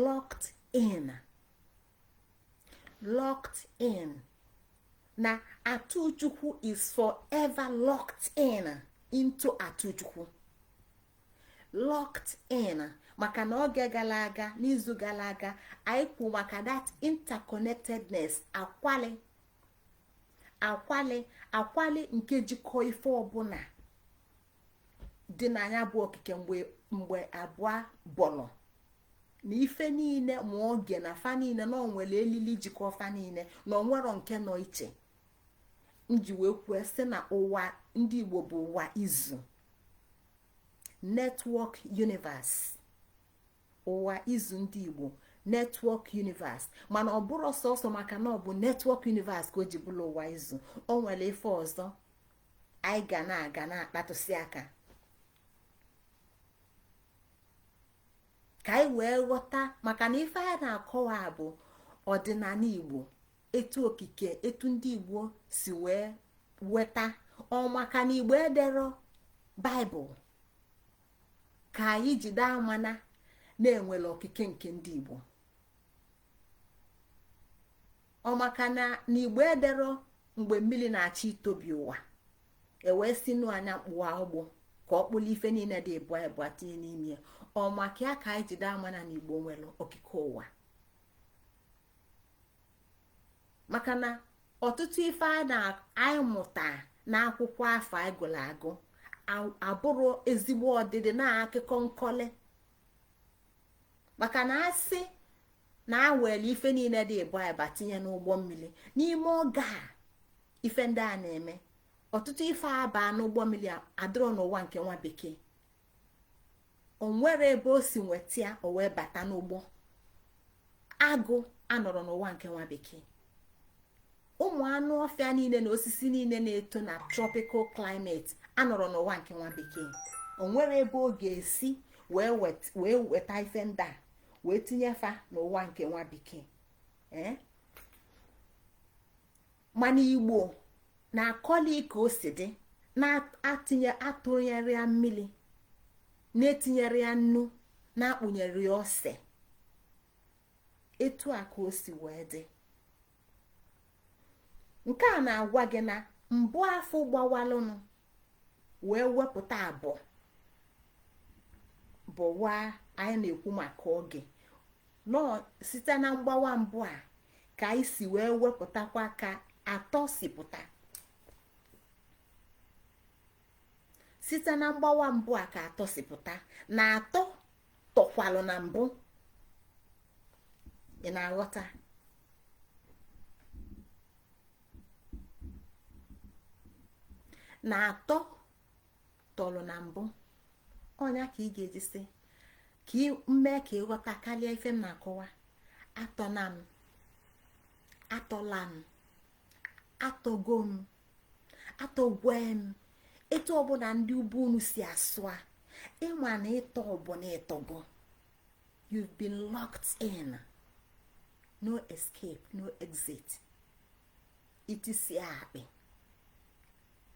S1: locked in, locked in. Na Atụchukwu is forever locked in into Atụchukwu, locked in. Maka na oge gara aga, n'izu gara aga, anyị kwu maka that interconnectedness, akwali akwali akwali nke jikọ ife ọbụla dị na ya bụ okike. Mgbe abụọ bọlọ na ife niile, ma oge na fa niile, na onwere elili jikọ fa niile, na onwero nke nọ iche. Nji wee kwuo sị na ụwa ndị Igbo bụ ụwa izu, network universe. Ụwa izu ndị Igbo, network universe. Mana ọ bụrụ sọsọ maka na ọ bụ network universe ka o ji bụrụ ụwa izu, o nwere ife ọzọ anyị ga na-aga na-akpatụsị aka ka anyị wee ghọta. Maka na ife anyị na-akọwa bụ ọdịnala Igbo, etu okike, etu ndị Igbo si wee weta ọ. Maka na Igbo edero Baịbụl ka anyị jide amana na-enwere okike nke ndị Igbo. Ọ maka na Igbo edero mgbe mmiri na-achọ itobi ụwa, ewee si nụ anya kpụọ ụgbọ ka ọ kpụrụ ife niile dị ịbụa ịbụa tinye n'ime ya. Ọ maka ya ka anyị jide amana na Igbo nwere okike ụwa. Maka na ọtụtụ ife a na anyị mụta n'akwụkwọ afọ anyị gụrụ agụ abụrụ ezigbo ọdịdị na akụkọ nkọli. Maka na asị na awere ife niile dị ịbụa ịba tinye n'ụgbọ mmiri n'ime oge a, ife ndị a na-eme, ọtụtụ ife aba n'ụgbọ mmiri adịrọ n'ụwa nke nwa bekee. O nwere ebe o si nweta ya, o wee bata n'ụgbọ. Agụ anọrọ n'ụwa nke nwa bekee. Ụmụ anụ ọfịa niile na osisi niile na-eto na tropical climate anọrọ n'ụwa nke nwa bekee. O nwere ebe ọ ga-esi wee weta ife ndị a wee tinye fa n'ụwa nke nwa bekee. Ee, mana Igbo na-akọli ka o si dị, na-atinye atụnyere ya mmiri, na-etinyere ya nnu, na-akpụnyere ya ose. Etu a ka o si wee dị. Nke a na-agwa gị na mbụ afọ gbawalụnụ wee wepụta abụọ bụ wa anyị na-ekwu maka oge nọọ. Site na mgbawa mbụ a ka anyị si wee wepụtakwa ka atọ si pụta. Site na mgbawa mbụ a ka atọ si pụta, na atọ tọkwalụ na mbụ. Ị na-aghọta? Na atọ tọrọ na mbụ. Ọnya ka ị ga-eji sị ka ị mee ka ịghọta karịa ife m na-akọwa. Atọna m, atọla m, atọgo m, atọgwe m. Etu ọbụla ndị ugwu unu si asụ a, ịma na ịtọ bụ na ịtọgo. You've been locked in, no escape, no exit. Itisi akpị,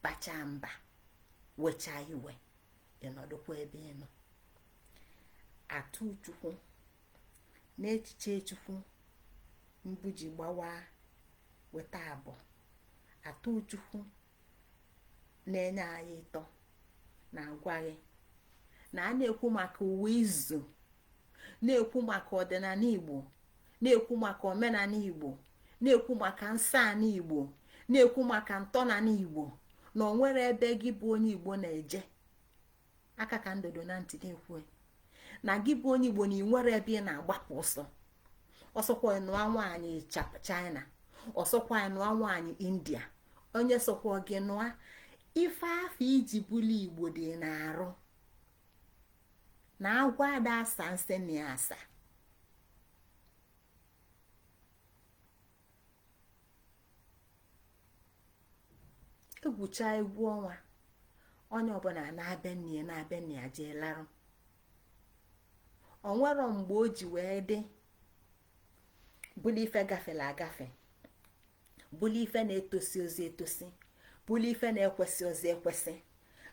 S1: bacha mba, wechaa iwe, ịnọdụkwa ebe ị nọ. Atụ Chukwu n'echiche Chukwu mgbu ji gbawa. Weta abụọ atụ Chukwu na-enye anyị ịtọ na-agwa gị na a na-ekwu maka uwe izu, na-ekwu maka ọdịnala Igbo, na-ekwu maka omenala Igbo, na-ekwu maka nsọ ala Igbo, na-ekwu maka ntọnala Igbo, na o nwere ebe gị bụ onye Igbo na-eje aka ka ndodo na ntị na-ekwu na gị bụ onye Igbo na ị nwere ebe ị na-agbapụ ọsọ. Ọsọkwa nụọ nwaanyị China, ọsọkwa nụọ nwaanyị India, onye sọkwa gị nụọ, ife afọ iji bụlụ Igbo dị na-arụ na agwa ada asa nsị na ya asa. Egwucha egwu ọnwa, onye ọbụla na-abịa nne ya na-abịa nne ya jee larụ. O nwero mgbe o ji wee dị bụlụ ife gafere agafe, bụlụ ife na-etosi ozi etosi, bụlụ ife na-ekwesị ozi ekwesị,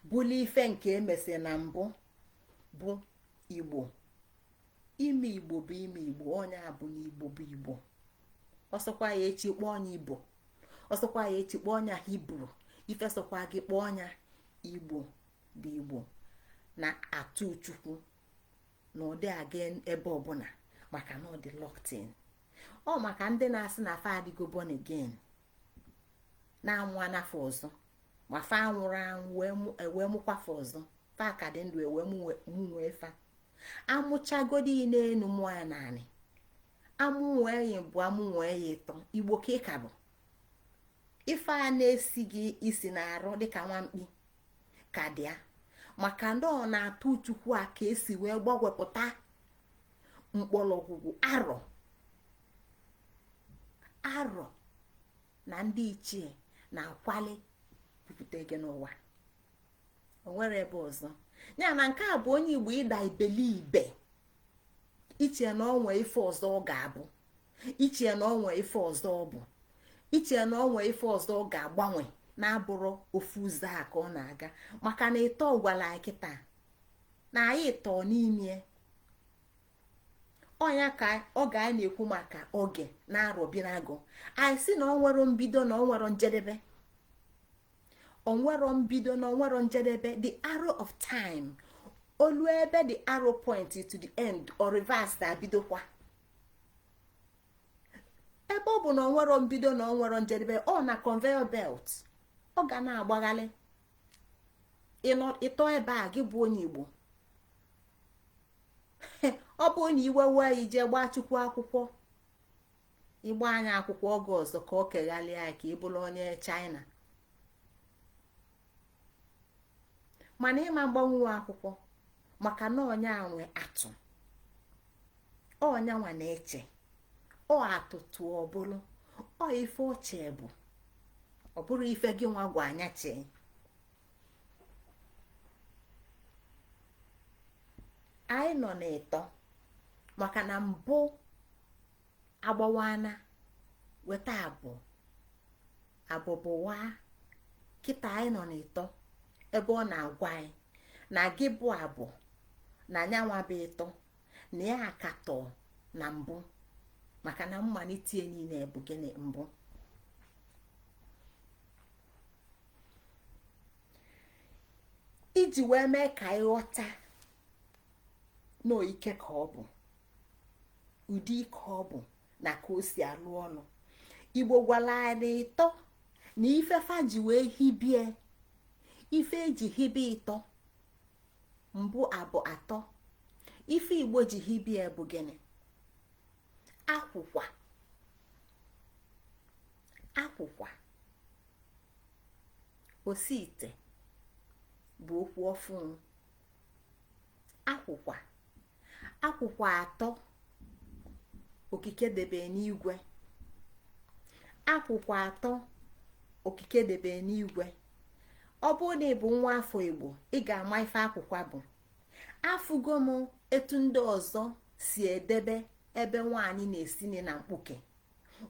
S1: bụlụ ife nke emesi na mbụ bụ Igbo. Ime Igbo bụ ime Igbo, onye a bụ na Igbo bụ Igbo. Ọsọkwa ya echi kpọọ onye Igbo, ọsọkwa ya echi kpọọ onye Hibru, ife sọkwa gị kpọọ onye Igbo bụ Igbo na atụ Chukwu na ụdị aga ebe ọbụla, maka na ọ dị locked in. Ọ maka ndị na-asị na fa adịgo born again, na-amụ anafọ ọzọ, ma fa nwụrụ anwụ wee mụkwafa ọzọ, fa ka dị ndụ ewee mụnwee fa. Amụchagodi n'enu mụọ ya naanị amụnwee ya bụ amụnwee ya ịtọ Igbo ka ị ka bụ. Ife a na-esi gị isi na-arụ dịka nwamkpi ka dị ya, maka na ọ na-atụ Chukwu a ka esi wee gbagwepụta mkpọrọgwụgwụ arọ arọ na ndị ichie na-akwali bupụta gị n'ụwa. O nwere ebe ọzọ ya na nke a bụ onye Igbo ịda ibelibe, iche na onwe ife ọzọ ọ ga-abụ, iche na onwe ife ọzọ ọ bụ, iche na onwe ife ọzọ ọ ga-agbanwe na-abụrụ ofu ụzọ a ka ọ na-aga. Maka na ịtọ gwara anyị kịta na anyị tọọ n'ime ọnya ka ọ ga na-ekwu maka oge na arọbinagụ. Anyị sị na ọ nwere mbido na ọ nwere njedebe, onwero mbido na onwero njedebe. The arrow of time, olu ebe the arrow point to the end or reverse na-abidokwa. Ebe ọ bụ na onwero mbido na onwero njedebe, ọ na conveyor belt, ọ ga na-agbaghalị. Ịtọ ebe a gị bụ onye Igbo, ọ bụ na iwe wee ije gbaa Chukwu akwụkwọ, ịgba anya akwụkwọ oge ọzọ ka ọ keghalịa ya ka ị bụrụ onye China. Mana ịma mgbanwe akwụkwọ, maka na onye nwe atụ, ọnyanwa na-eche ọ atụtụ, ọ bụrụ ọ ife oche bụ ọ bụrụ ife gị nwa gwa anya chee. Anyị nọ n'ịtọ maka na mbụ agbawana weta abụ abụbụwa. Kịta anyị nọ n'ịtọ ebe ọ na-agwa anyị na gị bụ abụ na nyanwa bụ ịtọ na ya akatọ na mbụ, maka na mmalite niile bụ gịnị mbụ. Iji wee mee ka anyị ghọta na ike ka ọ bụ, ụdị ike ọ bụ na ka o si alụ ọlụ, Igbo gwara anyị ịtọ na ife fa ji wee hibie, ife eji hibe ịtọ mbụ abụ atọ, ife Igbo ji hibie bụ gịnị? Akwụkwa, akwụkwa osi ite bụ okwu ọfụ. Akwụkwa, akwụkwa atọ okike debe n'igwe, akwụkwa atọ okike debe n'igwe. Ọ bụrụ na ị bụ nwa afọ Igbo, ị ga-ama ife akwụkwa bụ. Afụgo m etu ndị ọzọ si edebe ebe nwaanyị na-esi na mkpuke.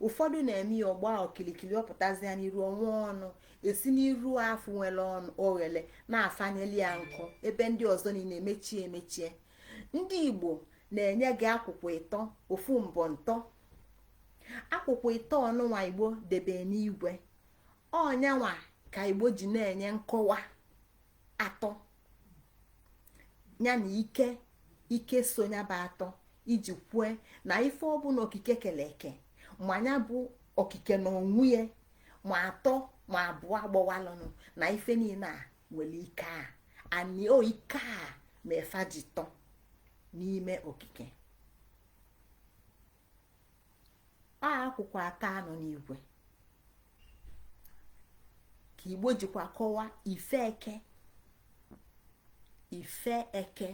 S1: Ụfọdụ na-eme ya ọgba okilikili, ọpụtazi ya n'iru ọnwa ọnụ esi n'iru afọ nwere ọnụ oghele na-afanyeli ya nkụ, ebe ndị ọzọ niile emechie emechie. Ndị Igbo na-enye gị akwụkwọ ịtọ, ofu mbọ ntọ. Akwụkwọ ịtọ ọnụnwa Igbo debe n'igwe, ọnyanwa ka Igbo ji na-enye nkọwa atọ ya na ike ike so ya bụ atọ, iji kwue na ife ọbụla okike kele eke, ma ya bụ okike na onwe ya, ma atọ ma abụọ agbawalụnụ, na ife niile a nwere ike a ani o ike a ma efa ji tọ n'ime okike. Ọ akwụkwọ atọ anọ n'igwe ka Igbo jikwa kọwaa ife eke. Ife eke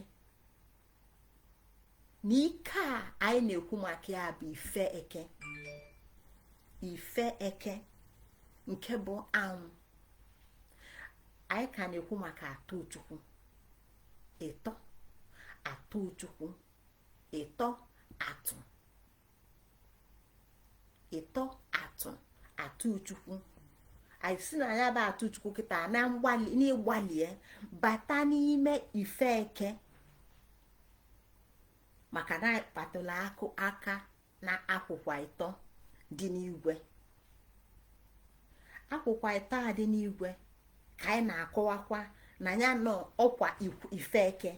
S1: na ike a anyị na-ekwu maka ya bụ ife eke. Ife eke nke bụ anwụ. Anyị ka na-ekwu maka atọ Chukwu ịtọ, atọ Chukwu ịtọ, atụ ịtọ, atụ atụ Chukwu. Anyị si na ya bụ atụ Chukwu kịta na mgbalị n'ịgbalie bata n'ime ife eke, maka na anyị kpatụrụ akụ aka na akwụkwọ ịtọ dị n'igwe. Akwụkwọ ịtọ a dị n'igwe ka anyị na-akọwakwa na ya nọ ọkwa ife eke.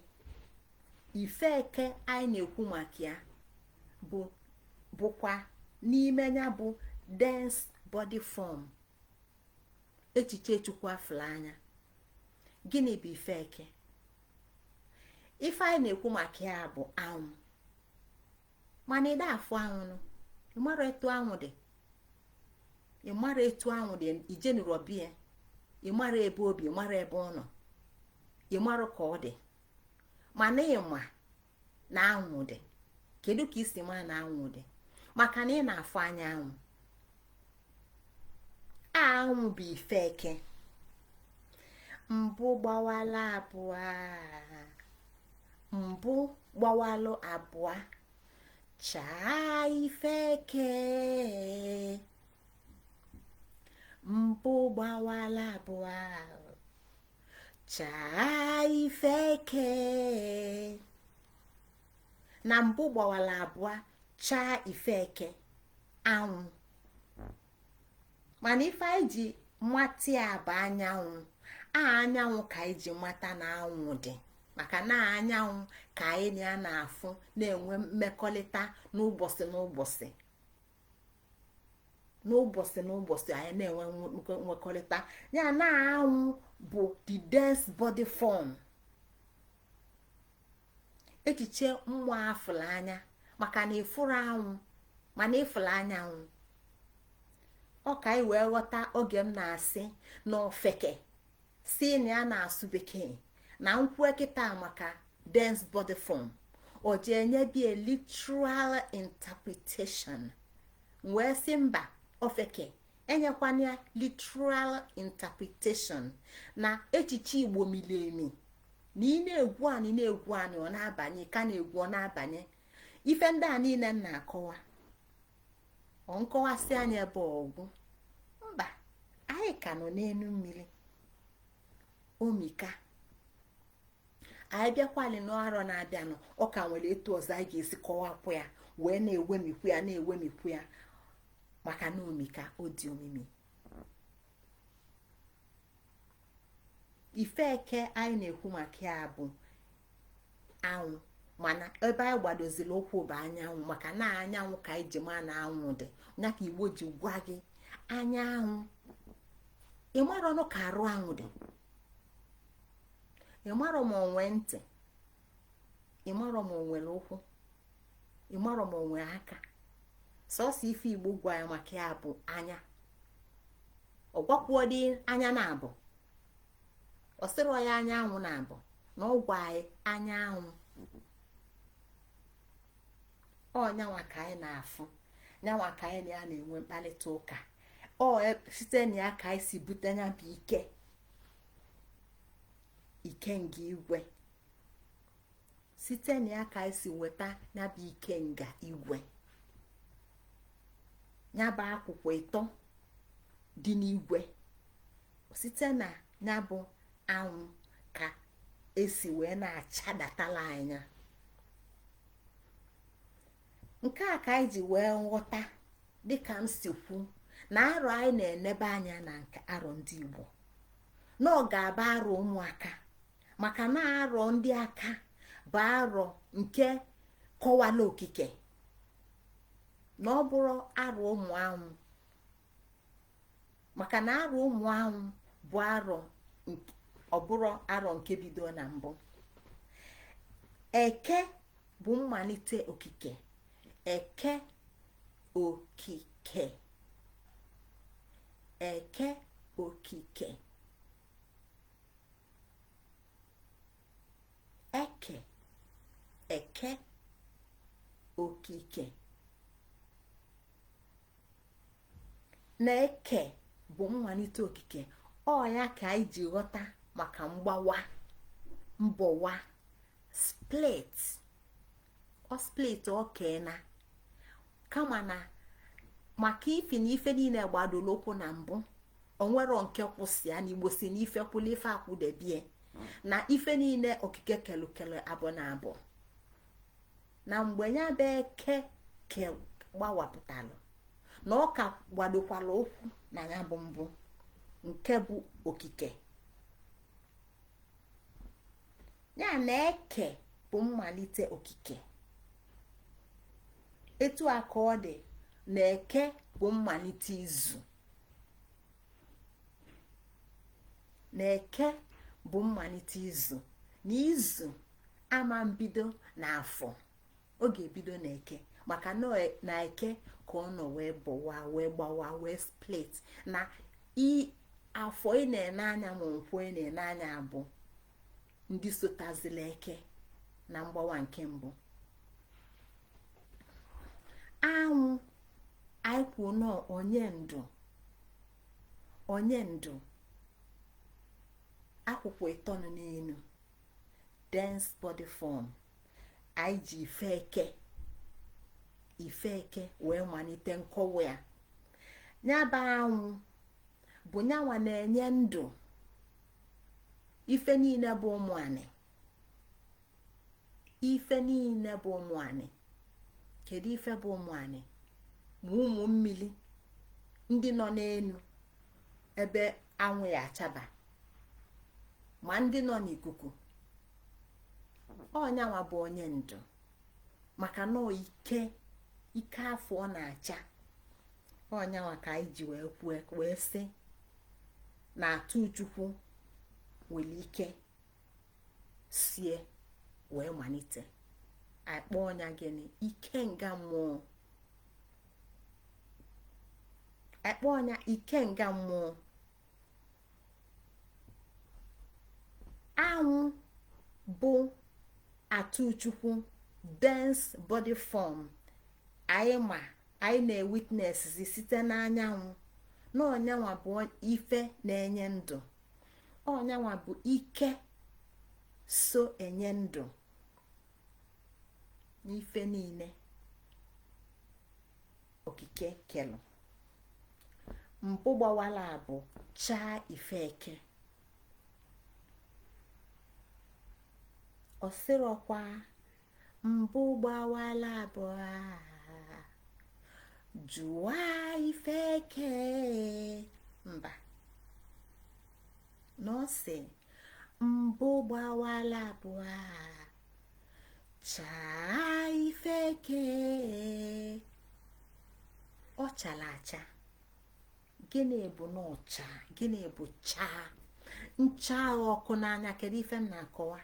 S1: Ife eke anyị na-ekwu maka ya bụkwa n'ime ya bụ dense body form, echiche Chukwu afụla anya. Gịnị bụ ife eke? Ife anyị na-ekwu maka ya bụ anwụ, mana ịda afụ anwụ, ịmara etu anwụ dị, ịmara etu anwụ dị, ijenụrọ bie, ịmara ebe obi, ịmara ebe ọ nọ, ịmara ka ọ dị, mana ịma na anwụ dị. Kedu ka isi ma na anwụ dị? Maka na ị na-afụ anya anwụ. Anwụ bụ ife eke. Mbụ gbawala abụọ, mbụ gbawalụ abụọ, chaa ife eke. Mbụ gbawala abụọ, chaa ife eke. Na mbụ gbawala abụọ, chaa ife eke, anwụ. Mana ife anyị ji mata ya bụ anyanwụ. Anyanwụ ka anyị ji mata na anwụ dị, maka na anyanwụ ka anyị na ya na-afụ, na-enwe mmekọrịta n'ụbọchị n'ụbọchị, n'ụbọchị n'ụbọchị anyị na-enwe nwekọrịta ya na anwụ bụ the dense body form, echiche mmụọ afụla anya, maka na ịfụrụ anwụ mana ịfụla anyanwụ. Ọ ka anyị wee ghọta oge m na-asị na ofeke si na ya na-asụ bekee na nkwue kịta maka dense body form, o ji enye bie literal interpretation, wee sị mba, ofeke enyekwana ya literal interpretation, na echiche Igbo miri emi, na ị na-egwu anyị, na-egwu anyị, ọ na-abanye, ka na-egwu ọ na-abanye. Ife ndị a niile m na-akọwa, ọ nkọwasị anyị ebe ọgwụ mba, anyị ka nọ n'elu mmiri omika. Anyị bịakwali n'arọ na-abịanụ, ọ ka nwere etu ọzọ anyị ga-esi kọwapụ ya, wee na-ewemikwu ya, na-ewemikwu ya, maka na omika, ọ dị omimi. Ife eke anyị na-ekwu maka ya bụ anwụ, mana ebe anyị gbadoziri ụkwụ bụ anyanwụ, maka na anyanwụ ka anyị ji ma na anwụ dị ya ka Igbo ji gwa gị anyanwụ. Ịmara ọnụ ka arụ anwụ dị, ịmarọ ma onwe ntị, ịmarọ ma o nwere ụkwụ, ịmarọ ma o nwere aka. Sọsọ ife Igbo gwa ya maka ya bụ anya. Ọ gwakwuodị anya na abụ, ọ sịrọ ya anyanwụ na abụ, na ọ gwa anyị anyanwụ. Ọ nyanwa ka anyị na-afụ, nyanwa ka anyị na ya na-enwe mkparịta ụka. Ọ site na ya ka anyị si bute ya bụ ike, ikenga igwe. Site na ya ka anyị si nweta ya bụ ikenga igwe, ya bụ akwụkwọ ịtọ dị n'igwe. Site na ya bụ anwụ ka esi wee na-achadatala anya. Nke a ka anyị ji wee nghọta Dịka m si kwu na arọ anyị na-enebe anya na nke arọ ndị Igbo, na ọ ga-abụ arọ ụmụaka, maka na arọ ndị aka bụ arọ nke kọwala okike, na ọ bụrụ arọ ụmụ anwụ, maka na arọ ụmụ anwụ bụ arọ ọ bụrụ arọ nke bido na mbụ. Eke bụ mmalite okike. Eke okike, eke okike, eke, eke okike. Na eke bụ mmalite okike. Ọ ya ka anyị ji ghọta maka mgbawa, mbọwa, split. Ọ split okeena kama na maka ifi na ife niile gbadoro ụkwụ na mbụ, onwero nke kwụsị ya. Na Igbo si na ife kwụla ife akwụdebie, na ife niile okike kelukelu abụ na abụ, na mgbe ya bụ eke ke gbawapụtalụ, na ọ ka gbadokwala ụkwụ na ya bụ mbụ nke bụ okike ya. Na eke bụ mmalite okike. Etu a ka ọ dị na eke bụ mmalite izu, na eke bụ mmalite izu, na izu ama mbido na afọ, ọ ga-ebido na eke, maka na eke ka ọ nọ wee bọwa, wee gbawa, wee split. Na afọ ị na-ene anya ma nkwọ ị na-ene anya bụ ndị sotazila eke na mgbawa nke mbụ. Anwụ anyị kwuo nọ onye ndu, onye ndu akwụkwọ ịtọ nọ n'elu, dense body form. Anyị ji ife eke, ife eke wee malite nkọwa ya. Ya bụ anwụ bụ nyanwa na-enye ndụ ife niile bụ ụmụ anị, ife niile bụ ụmụ anị. Kedu ife bụ ụmụ anị? Ma ụmụ mmiri ndị nọ n'elu ebe anwụ ya achaba, ma ndị nọ n'ikuku. Ọnyanwa bụ onye ndu, maka na ike ike afọ ọ na-acha. Ọnyanwa ka anyị ji wee kwue wee sị na atụ Chukwu nwere ike sie wee malite akpọ ọnya gịnị? Ikenga mmụọ. Akpọ ọnya ikenga mmụọ. Anwụ bụ atụ Chukwu, dense body form. Anyị ma anyị na-ewitness site n'anyanwụ na ọnyanwa bụ ife na-enye ndụ, ọnyanwa bụ ike so enye ndụ n'ife niile okike kelụ. Mbụ gbawala bụ chaa ife eke. Ọ sịrọkwa mbụ gbawala abụọ jụwa ife eke, mba, na ọ sị mbụ gbawala abụọ chaa ife eke. Ọ chara acha. Gịnị bụ na ọcha? Gịnị bụ chaa? Ncha ọkụ n'anya. Kedu ife m na-akọwa?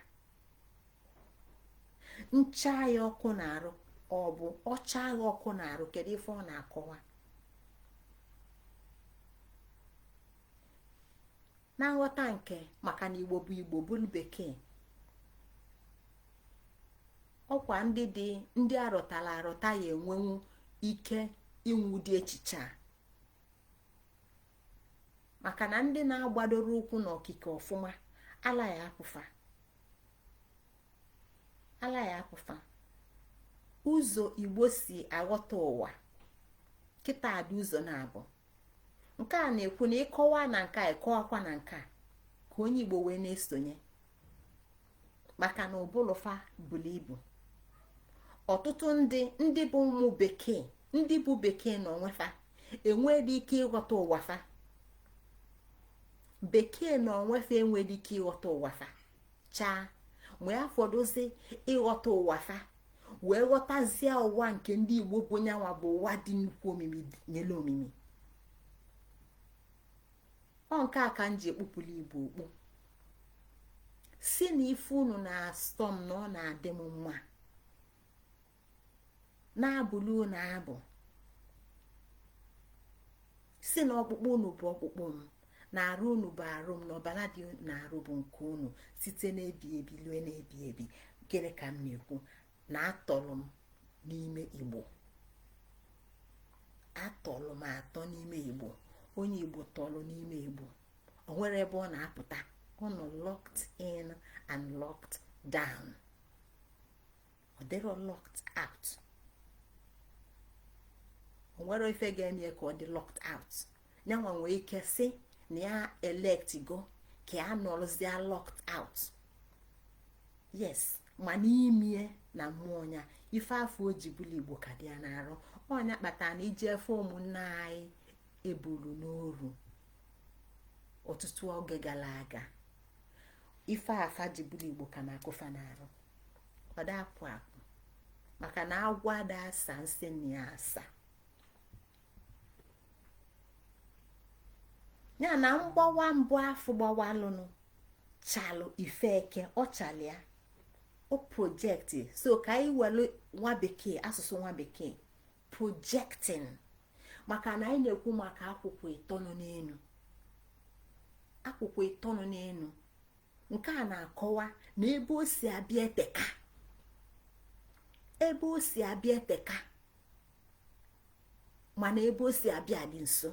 S1: Ncha ya ọkụ na-arụ, ọ bụ ọcha ya ọkụ na-arụ. Kedu ife ọ na-akọwa? Na nghọta nke maka na Igbo bụ Igbo bụrụ bekee, ọkwa ndị dị ndị arọtara arọta ya enwenwu ike inwe ụdị echiche a, maka na ndị na-agbadoro ụkwụ n'okike ọfụma ala ya apụfa, ala ya apụfa. Ụzọ Igbo si aghọta ụwa kịta dị ụzọ na-abụ. Nke a na-ekwu na ịkọwa na nke a, ịkọwakwa na nke a, ka onye Igbo wee na-esonye, maka na ụbụlụfa buru ibu. Ọtụtụ ndị ndị bụ ụmụ bekee Ndị bụ bekee na onwefa enweghị ike ịghọta ụwa fa. Bekee na onwefa enweghị ike ịghọta ụwa fa chaa. Ma ya fọdụzi ịghọta ụwa fa wee ghọtazie ụwa nke ndị Igbo bụ nyanwa bụ ụwa dị nnukwu omimi nyere omimi. Ọ nke a ka m ji ekpupụla Igbo okpu, si na ife unu na-asọ m na ọ na-adị m mma na-abụli unu abụ, si na ọkpụkpụ unu bụ ọkpụkpụ m, na arụ unu bụ arụ m, na ọbara dị na arụ bụ nke unu, site n'ebi ebi lue n'ebi ebi. Gịnị ka m na-ekwu? Na atọlụ m n'ime Igbo, atọlụ m atọ n'ime Igbo. Onye Igbo tọlụ n'ime Igbo, o nwere ebe ọ na-apụta. Ọ nọ locked in and locked down. Ọ dịrọ locked out. O nwere ife ga-eme ka ọ dị locked out. Nyanwa nwee ike si na ya elect go ka ya nọrọzie locked out, yes, ma n'imie na mmụọ ya, ife afọ o ji bụla Igbo ka dị ya n'arụ. Ọnya kpatara na iji efe ụmụnne anyị eburu n'oru ọtụtụ oge gara aga, ife afa ji bụla Igbo ka na-akụfa n'arụ. Ọ da apụ apụ, maka na agwọ ada asa nsị na ya asa ya. Na mgbawa mbụ afọ gbawalụnụ chalụ ife eke, ọ chalịa, o project. So ka anyị were nwa bekee, asụsụ nwa bekee, projecting, maka na anyị na-ekwu maka akwụkwọ ịtọ nọ n'elu. Akwụkwọ ịtọ nọ n'elu nke a na-akọwa na ebe o si abịa eteka, ebe o si abịa eteka, mana ebe o si abịa dị nso.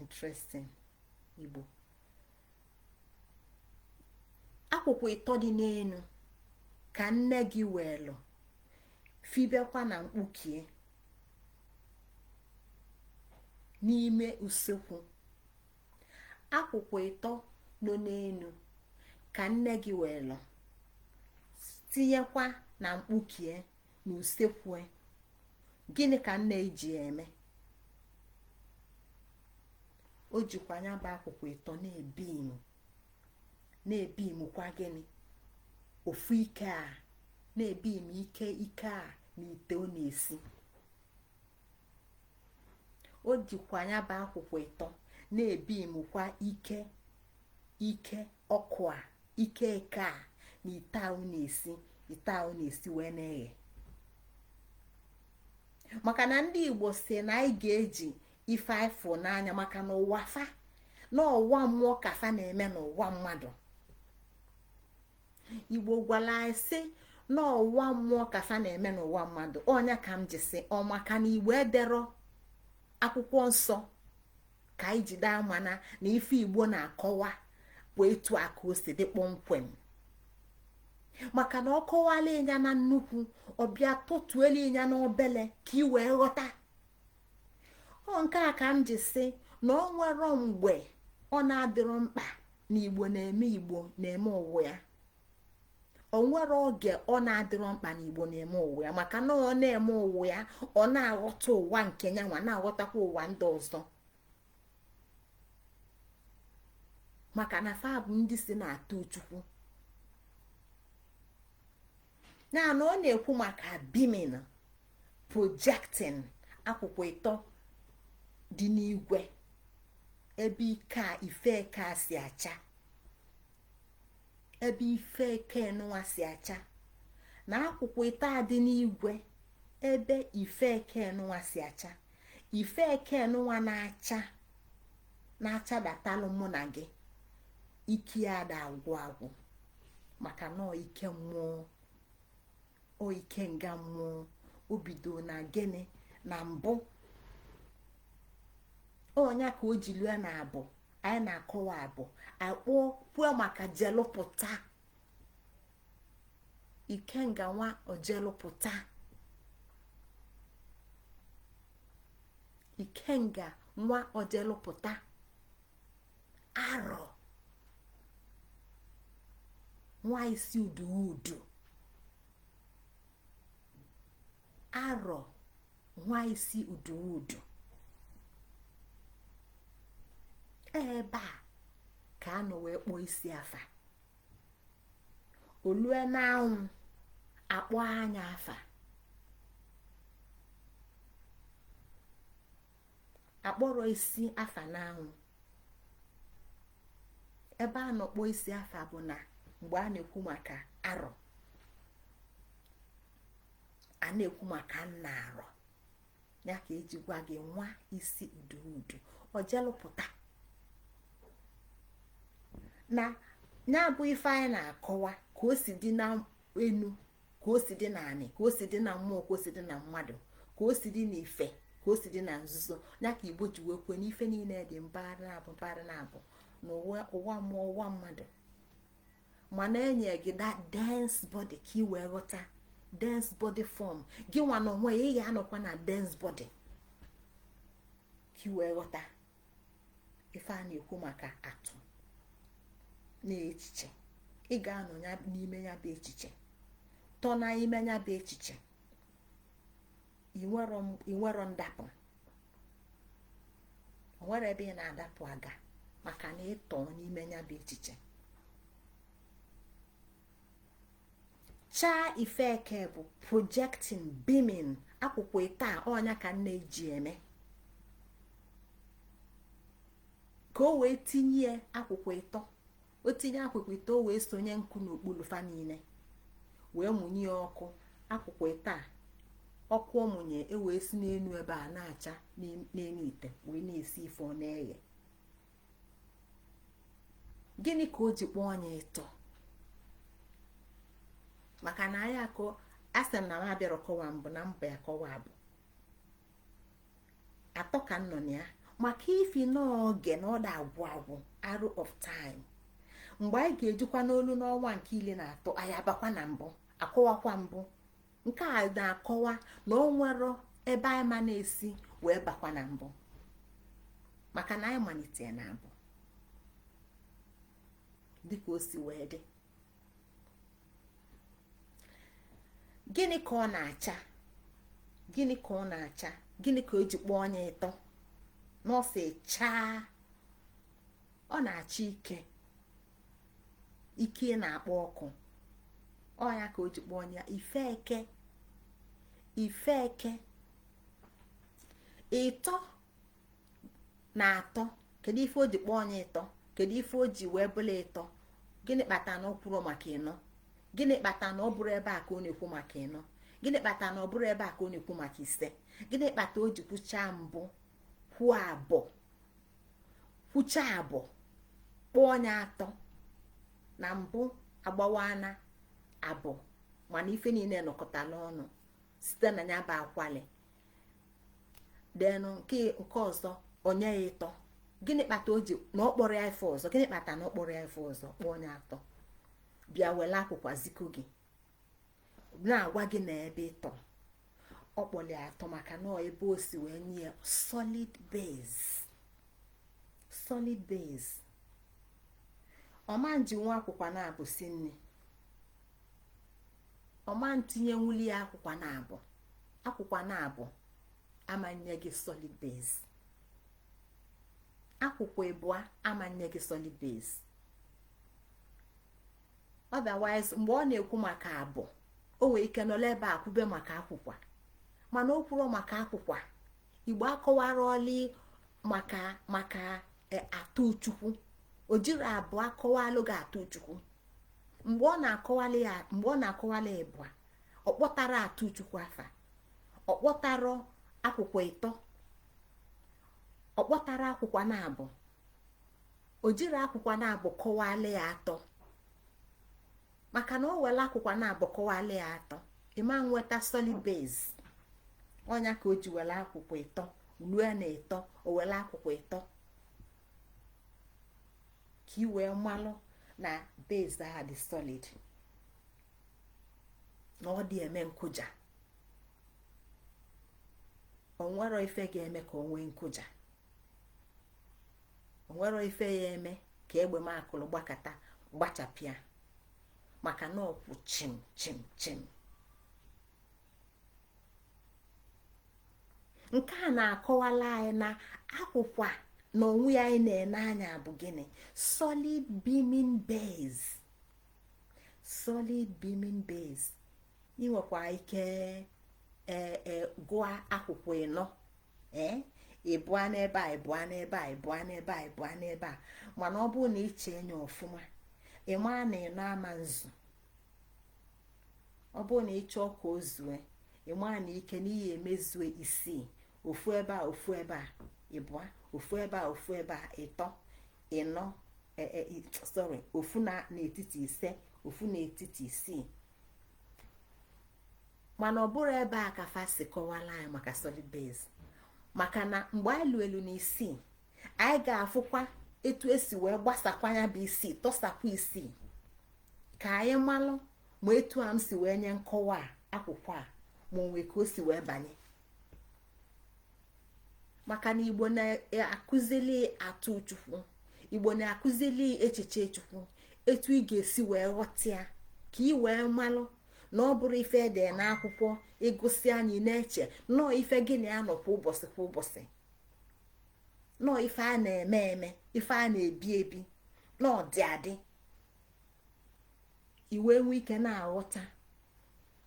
S1: Interesting. Igbo, akwụkwọ ịtọ dị n'elu ka nne gị weelụ fibekwa na mkpukie n'ime usekwu. Akwụkwọ ịtọ nọ n'elu ka nne gị weelụ tinyekwa na mkpukie na usekwu. Gịnị ka nne ji eme? O jikwa anya bụ akwụkwọ ịtọ na-ebim, na-ebimkwa gịnị? Ofu ike a na-ebim ike, ike a na ite ọ na-esi. O jikwa anya bụ akwụkwọ ịtọ na-ebimkwa ike, ike ọkụ a, ike eke a na ite ahụ na-esi, ite ahụ na-esi wee na-eghe. Maka na ndị Igbo si na anyị ga-eji ife afụ n'anya, maka na ụwa fa na ụwa mmụọ ka fa na-eme n'ụwa mmadụ. Igbo gwara anyị sị na ụwa mmụọ ka fa na-eme n'ụwa mmadụ. Ọnya ka m ji sị ọ maka na Igbo ederọ akwụkwọ nsọ ka anyị jide amana na ife Igbo na-akọwa bụ etu a ka o si dị kpọmkwem. Maka na ọ kọwala ịnya na nnukwu, ọbịa tụtuelu ịnya na obele ka ị wee ghọta. Ọ nke a ka m ji sị na ọ nwere mgbe ọ na-adịrọ mkpa na Igbo na-eme, Igbo na-eme ụwa ya. O nwere oge ọ na-adịrọ mkpa na Igbo na-eme ụwa ya, maka na ọ na-eme ụwa ya, ọ na-aghọta ụwa nke ya nwa, na-aghọtakwa ụwa ndị ọzọ, maka na fa bụ ndị si na-atụ Chukwu. Ya na ọ na-ekwu maka beaming, projecting akwụkwọ ịtọ dị n'igwe, ebe ike a, ife eke a si acha, ebe ife eke nụwa si acha, na akwụkwọ ịtọ a dị n'igwe, ebe ife eke nụwa si acha, ife eke nụwa na-acha, na-achadatalụ mụ na gị. Ike ya ada agwụ agwụ, maka na ike mmụọ, o ike nga mmụọ. O bido na gịnị? Na mbụ. Ọnya ka o ji lue na abụ anyị na-akọwa, abụ akpọ kwuo maka jelụpụta ikenga nwa ojelụpụta, ikenga nwa ojelụpụta arọ nwa isi udu udu. Arọ nwa isi uduudu. Ebe a ka a nọ wee kpọọ isi afa. Olue n'anwụ akpọ anya afa. Akpọrọ isi afa n'anwụ. Ebe a nọ kpọọ isi afa bụ na mgbe a na-ekwu maka arọ, a na-ekwu maka nna arọ, ya ka eji gwa gị nwa isi uduudu ojelụpụta. Na ya bụ ife anyị na-akọwa ka o si dị na enu, ka o si dị na anị, ka o si dị na mmụọ, ka o si dị na mmadụ, ka o si dị n'ife, ka o si dị na nzuzo. Ya ka Igbo ji wee kwue na ife niile dị mpaghara na-abụ, mpaghara na-abụ na ụwa mmụọ, ụwa mmadụ. Mana enye gị that dense body ka ị wee ghọta dense body form gị nwa na onwe ya. Ị ga-anọkwa na dense body ka ị wee ghọta ife a na-ekwu maka atụ na echiche. Ị ga-anọ n'ime ya bụ echiche, tọ na ime ya bụ echiche, inwero ndapụ. Onwere ebe ị na-adapụ aga, maka na ịtọ n'ime ya bụ echiche. Chaa ifeke bụ projecting, beaming. Akwụkwọ taa ọnya ka nne ji eme ka o wee tinye akwụkwọ ịtọ. O tinye akwụkwọ ịtọ, o wee sonye nkụ n'okpuru fa niile, wee mụnye ọkụ. Akwụkwọ ịtọ a ọkụ ọmụnye e wee si n'elu ebe a na-acha n'elu ite wee na-esi ife ọ na-eghe. Gịnị ka o ji kpọọ onye ịtọ? Maka na anyị akọ asị m na m abịara kọwa mbụ na mba ya kọwa abụ atọ ka m nọ na ya, maka ifi n'oge na ọ da agwụ agwụ, arrow of time. Mgbe anyị ga-ejikwa n'olu n'ọnwa nke 13, anyị abakwa na mbụ akọwakwa mbụ. Nke a na-akọwa na o nwero ebe anyị ma na-esi wee bakwa na mbụ, maka na anyị malitere na mbụ dịka o si wee dị. Gịnị ka ọ na-acha? Gịnị ka ọ na-acha? Gịnị ka o ji kpọọ onye ịtọ? Nọọsụ chaa, ọ na-acha ike, ike na-akpọ ọkụ. Ọ ya ka o ji kpọọ onye ifeke. Ifeke ịtọ na atọ. Kedu ife o ji kpọọ onye ịtọ? Kedu ife o ji wee bụla ịtọ? Gịnị kpata na ọ kwuru maka ịnọ? Gịnị kpata na ọ bụrụ ebe a ka ọ na-ekwu maka ịnọ? Gịnị kpata na ọ bụrụ ebe a ka ọ na-ekwu maka ise? Gịnị kpata o ji kwuchaa mbụ, kwuo abụọ, kwuchaa abụọ, kpọọ onye atọ? Na mbụ agbawana abụọ, mana ife niile nọkọtala ọnụ site na ya bụ akwali denụ. Nke ọzọ onye ya ịtọ. Gịnị kpata o ji na ọ kpọrọ ya ife ọzọ? Gịnị kpata na ọ kpọrọ ya ife ọzọ, kpọọ onye atọ? Bịa were akwụkwọ ziko gị na-agwa gị na ebe ịtọ ọ kpọrọ ya atọ, maka na ebe o si wee nye ya solid base. Solid base. Ọma nji nwa akwụkwọ na-abụ si nne, ọma ntinye nwuli ya akwụkwọ na-abụ, akwụkwọ na-abụ amanye gị solid base. Akwụkwọ ịbụa amanye gị solid base. Otherwise, mgbe ọ na-ekwu maka abụ, o nwere ike nọrọ ebe a kwube maka akwụkwọ, mana o kwuru maka akwụkwọ. Igbo akọwara ọlị maka atụ Chukwu. O jiri abụọ akọwalụ gị atụ Chukwu. Mgbe ọ na-akọwali ya, mgbe ọ na-akọwali ịbụa, ọ kpọtara atụ Chukwu afa, ọ kpọtara akwụkwọ ịtọ, ọ kpọtara akwụkwọ na-abụ. O jiri akwụkwọ na-abụ kọwalị ya atọ, maka na o were akwụkwọ na-abụ kọwalị ya atọ, ịma nweta solid base. Ọnya ka o ji were akwụkwọ ịtọ lue na ịtọ, o were akwụkwọ ịtọ ka ị wee malụ na base a dị solid, na ọ dị eme nkụja. O nwero ife ga-eme ka o nwee nkụja, o nwero ife ya eme ka egbe makụlụ gbakata gbachapịa, maka na ọkwụ chim chim chim. Nke a na-akọwala anyị na akwụkwọ na onwe ya anyị na-ene anya bụ gịnị? Solid beaming base. Solid beaming base. Ị nwekwa ike ee gụọ akwụkwọ ịnọ, ee, ịbụa n'ebe a, ịbụa n'ebe a, ịbụa n'ebe a, ịbụa n'ebe a. Mana ọ bụrụ na iche enya ọfụma, ị maa na ịnọ ama nzu. Ọ bụrụ na ị chọọ ka o zue, ị maa na ike n'ihi emezue isii: ofu ebe a, ofu ebe a, ịbụa, ofu ebe a, ofu ebe a, ịtọ, ịnọ, sorry, ofu na n'etiti, ise, ofu n'etiti, isii. Mana ọ bụrụ ebe a ka fa si kọwara anyị maka solid base, maka na mgbe anyị lụ elu n'isii, anyị ga-afụkwa etu esi wee gbasakwa ya bụ isii, tọsakwa isii, ka anyị malụ ma etu a m si wee nye nkọwa a akwụkwọ a, ma onwe ka o si wee banye. Maka na Igbo na-akụzili atụ Chukwu, Igbo na-akụzili echiche Chukwu, etu ị ga-esi wee ghọta ya, ka ị wee malụ na ọ bụrụ ife ede n'akwụkwọ ịgụsị anyị na-eche nọọ ife gịnị anọ kwa ụbọchị kwa ụbọchị, nọọ ife a na-eme eme, ife a na-ebi ebi, nọọ dị adị. Iwe nwee ike na-aghọta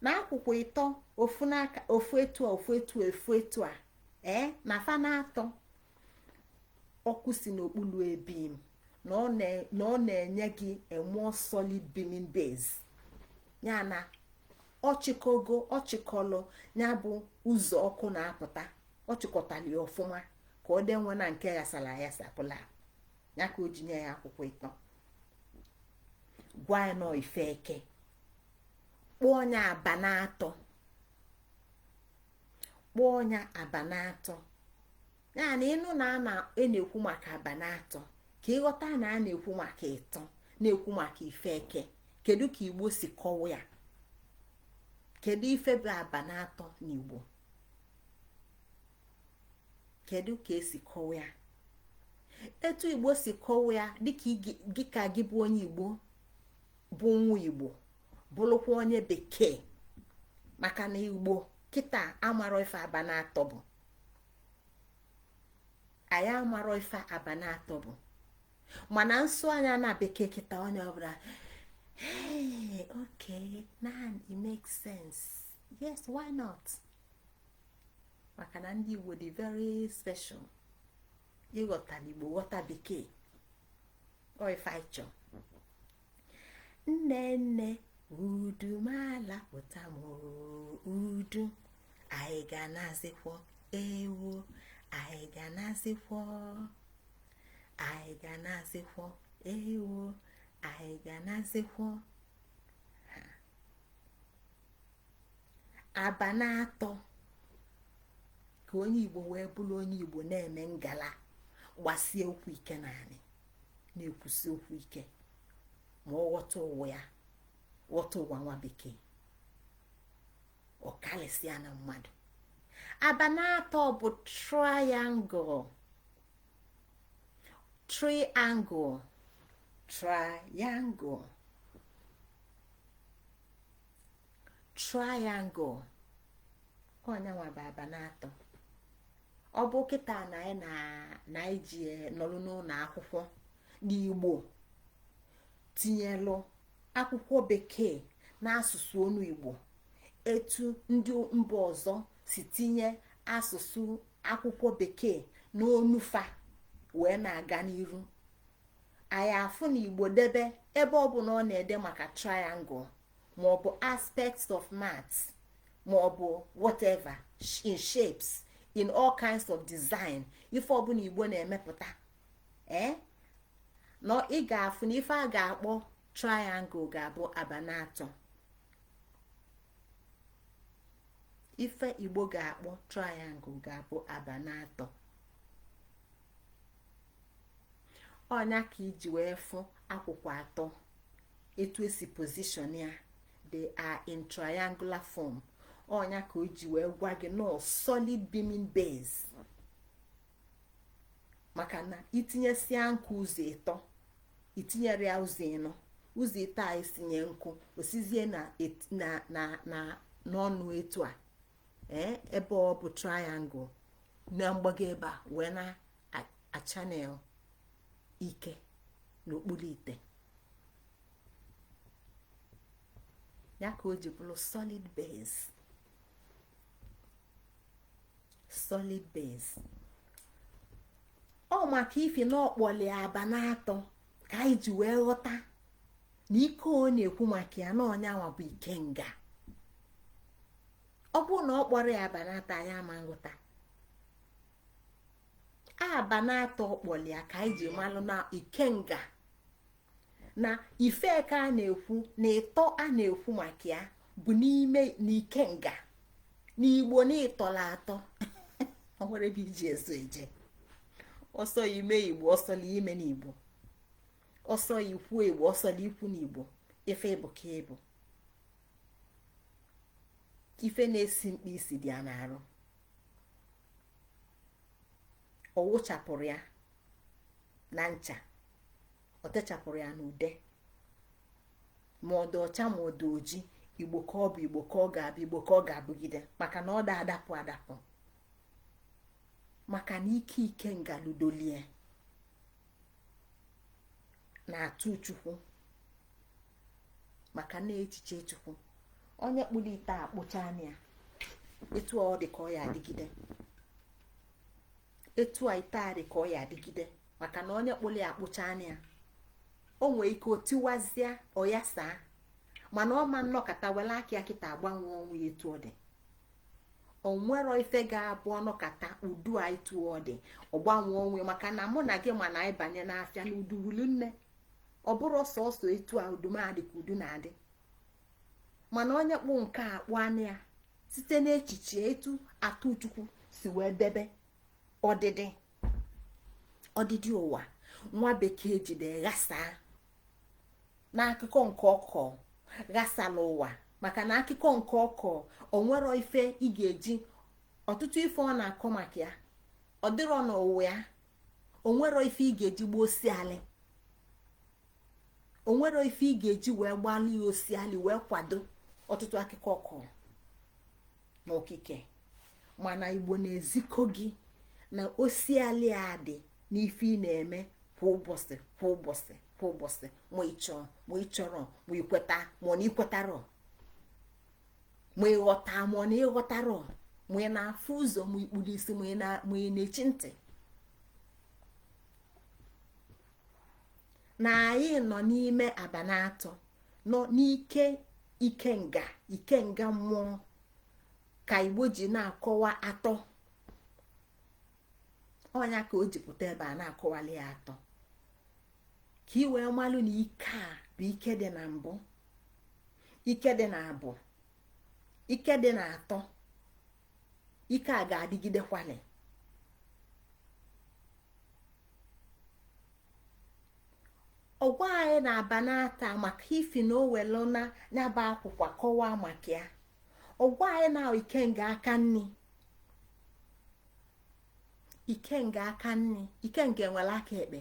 S1: na akwụkwọ ịtọ, ofu n'aka, ofu etu a, ofu etu a, ofu etu a, ee, na fa na-atọ ọkụ si n'okpuru ebim na ọ na-enye gị a more solid beaming base. Ya na ọchịkọgo, ọchịkọlụ ya bụ ụzọ ọkụ na-apụta, ọ chịkọtara ya ọfụma ka ọ dị nwe na nke ghasara aghasapụla ya, ka o ji nye ya akwụkwọ ịtọ, gwa ya nọ ife eke, kpọọ ya aba na-atọ, kpọọ ya aba na-atọ. Ya na ịnụ na a na-ekwu maka aba na-atọ, ka ịghọta na a na-ekwu maka ịtọ, na-ekwu maka ife eke. Kedu ka Igbo si kọwa ya? Kedu ife bụ aba na-atọ n'Igbo? Kedu ka esi kọwa ya? Etu Igbo si kọwa ya, dịka gị ka gị bụ onye Igbo, bụ nwa Igbo, bụrụkwa onye Bekee, maka na Igbo kịta amarọ ife aba na-atọ bụ. Anyị amarọ ife aba na-atọ bụ, mana nsụ anya na Bekee kịta, onye ọbụla, "Hey, okay, now it makes sense. Yes, why not?" Maka na ndị Igbo dị very special. Ịghọtara Igbo, ghọta Bekee. Ọ ife anyị chọọ. Nne, nne, udu malapụta m, udu anyị ga na-azịkwọ ewo, anyị ga na-azịkwọ, anyị ga na-azịkwọ ewo, anyị ga na-azịkwọ. Aba na-atọ ka onye Igbo wee bụrụ onye Igbo na-eme ngala, gbasie okwu ike naanị, na-ekwusi okwu ike, ma ọ ghọta ụwa ya, ghọta ụwa nwa Bekee, ọ karịsịa na mmadụ. Aba na-atọ bụ triangle, triangle, triangle, triangle. Ọnyanwa bụ aba na-atọ. Ọ bụ kịta na anyị na anyị ji nọrọ n'ụlọ akwụkwọ n'Igbo tinyelụ akwụkwọ Bekee n'asụsụ onu Igbo, etu ndị mba ọzọ si tinye asụsụ akwụkwọ Bekee n'onufa wee na-aga n'iru, anyị afụ na Igbo debe ebe ọ bụ na ọ na-ede maka triangle, maọbụ aspects of maths, maọbụ whatever, in shapes, in all kinds of design, ife ọbụla Igbo na-emepụta, ee, na ị ga-afụ na ife a ga-akpọ triangle ga-abụ aba na-atọ. Ife Igbo ga-akpọ triangle ga-abụ aba na-atọ. Ọnya ka iji wee fụ akwụkwọ atọ, etu esi position ya, they are in triangular form. Ọnya ka o ji wee gwa gị no solid beaming base, maka na itinyesia nkụ ụzọ ịtọ, itinyere ya ụzọ ịnọ, ụzọ ịtọ a esinye nkụ, osizie na na na na n'ọnụ etu a, ee, ebe ọ bụ triangle. Na mgbago ebe a wee na-achannel ike n'okpuru ite ya ka o ji bụrụ solid base. Solid base ọ maka ifi na ọkpọli aba na-atọ ka anyị ji wee ghọta na ike ọ na-ekwu maka ya na ọnyanwa bụ ikenga. Ọ bụrụ na ọ kpọrọ ya aba na-atọ, anyị ama nghọta. Aba na-atọ ọkpọli ya ka anyị ji malụ na ikenga na ifeka a na-ekwu na ịtọ a na-ekwu maka ya bụ n'ime na ikenga na Igbo na ịtọla atọ. O nwere ebe iji eso eje ọsọ ime Igbo, ọsọ na ime n'Igbo, ọsọ ikwu Igbo, ọsọ na ikwu n'Igbo. Ife ịbụ ka ịbụ ife na-esi mkpa isi dị ya n'arụ. Ọ wụchapụrụ ya na ncha, ọ techapụrụ ya n'ude, ma ọ dị ọcha ma ọ dị oji, Igbo ka ọ bụ, Igbo ka ọ ga-abụ, Igbo ka ọ ga-abụgide, maka na ọ da adapụ adapụ, maka na ike ikenga ludolie na-atụ Chukwu, maka na echiche Chukwu onye kpụrụ ite akpụcha anya etu ọ dị ka ọ ya adịgide, etu a ite a dị ka ọ ya adịgide, maka na onye kpụrụ ya akpụcha anya o nwee ike o tiwazie ọ ya saa, mana ọ ma nnọkọta were aka ya kịta agbanwe onwe ya etu ọ dị. O nwero ife ga-abụ ọnọkata udu a etu ọ dị ọgbanwe onwe, maka na mụ na gị ma na anyị banye n'afịa na udu wulu nne, ọ bụrụ sọsọ etu a udu m adị ka udu na-adị. Mana onye kpụ nke a akpụ anya ya site n'echiche etu atụ Chukwu si wee debe ọdịdị ọdịdị ụwa, nwa bekee jide ghasaa n'akụkọ nke ọkọ ghasala ụwa, maka na akụkọ nke ọkọ onwero ife ị ga-eji ọtụtụ ife ọ na-akọ maka ya ọ dịrọ n'ụwa ya, onwero ife ị ga-eji gbuo osialị, onwero ife ị ga-eji wee gbalị ya osialị wee kwado ọtụtụ akụkọ ọkọ n'okike. Mana Igbo na-ezikọ gị na osialị a dị n'ife ị na-eme kwa ụbọchị, kwa ụbọchị, kwa ụbọchị, ma ị chọọ ma ị chọrọ, ma ị kweta ma ọ na ịkwetarọ, ma ị ghọta ma ọ na ịghọtarọ, ma ị na-afụ ụzọ ma ikpuru isi, ma ị na-echi ntị, na anyị nọ n'ime abana atọ nọ n'ike ikenga, ikenga mmụọ ka Igbo ji na-akọwa atọ. Ọnya ka o ji pụta ebe a na-akọwali ya atọ, ka ị wee malụ na ike a bụ ike dị na mbụ, ike dị na abụọ, ike dị na atọ, ike a ga-adịgidekwali. Ọgwa anyị na-aba n'ata maka ifi na o welu na ya bụ akwụkwọ kọwaa maka ya. Ọgwa anyị na ikenga aka nni, ikenga aka nni, ikenga enwere aka ekpe.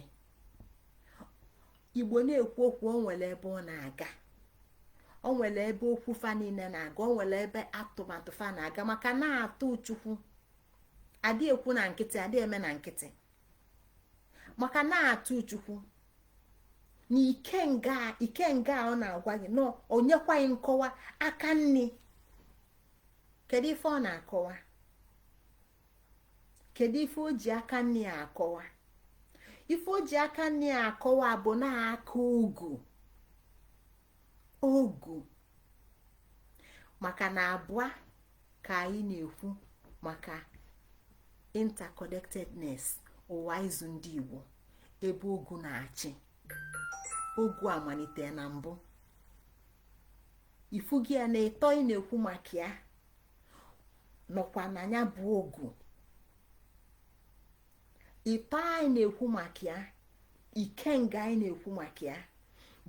S1: Igbo na-ekwu okwu, o nwere ebe ọ na-aga, o nwere ebe okwu fa niile na-aga, o nwere ebe atụmatụ fa na-aga, maka na-atụ Chukwu adị ekwu na nkịtị, adị eme na nkịtị, maka na-atụ Chukwu na ikenga, ikenga ọ na-agwa gị na o nyekwaghị nkọwa aka nni. Kedu ife ọ na-akọwa? Kedu ife o ji aka nni ya akọwa? Ife o ji aka nni ya akọwa bụ na aka ogu, ogu, maka na abụọ ka anyị na-ekwu maka interconnectedness ụwa izu ndị Igbo, ebe ogu na-achị. Ogu amalite na mbụ ifugi ya na ịtọ ị na-ekwu maka ya nọkwa na ya bụ ogu. Ịtọ anyị na-ekwu maka ya, ikenga anyị na-ekwu maka ya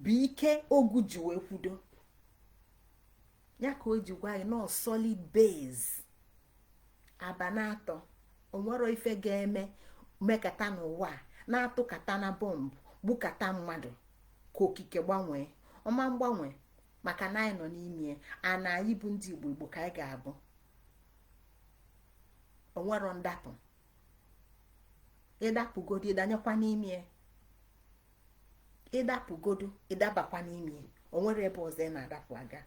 S1: bụ ike ogu ji wee kwudo ya, ka o ji gwa anyị nọ solid base abana atọ. Onwero ife ga-eme mekata n'ụwa na-atụkata na bọmbụ gbukata mmadụ ka okike gbanwee ọma mgbanwe, maka na anyị nọ n'ime ana anyị bụ ndị Igbo, Igbo ka anyị ga-abụ. Onwero ndapụ. Ịdapụgodo, ịdanyekwa n'ime. Ịdapụgodo, ịdabakwa n'ime. O nwere ebe ọzọ ị na-adapụ aga.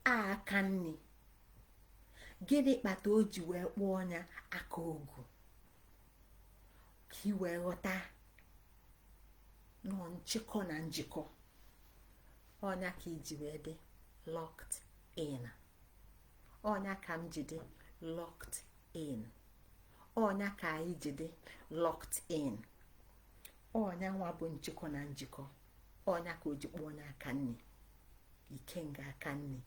S1: Aka nni, gịnị kpata o ji wee kpụọ ọnya aka ogu? Ka ị wee ghọta nọ nchịkọ na njikọ ọnya ka iji wee dị locked in. Ọnya ka m ji dị locked in. Ọnya ka anyị ji dị locked in. Ọnya nwa bụ nchịkọ na njikọ. Ọnya ka o ji kpụọ onye aka nni, ikenga aka nni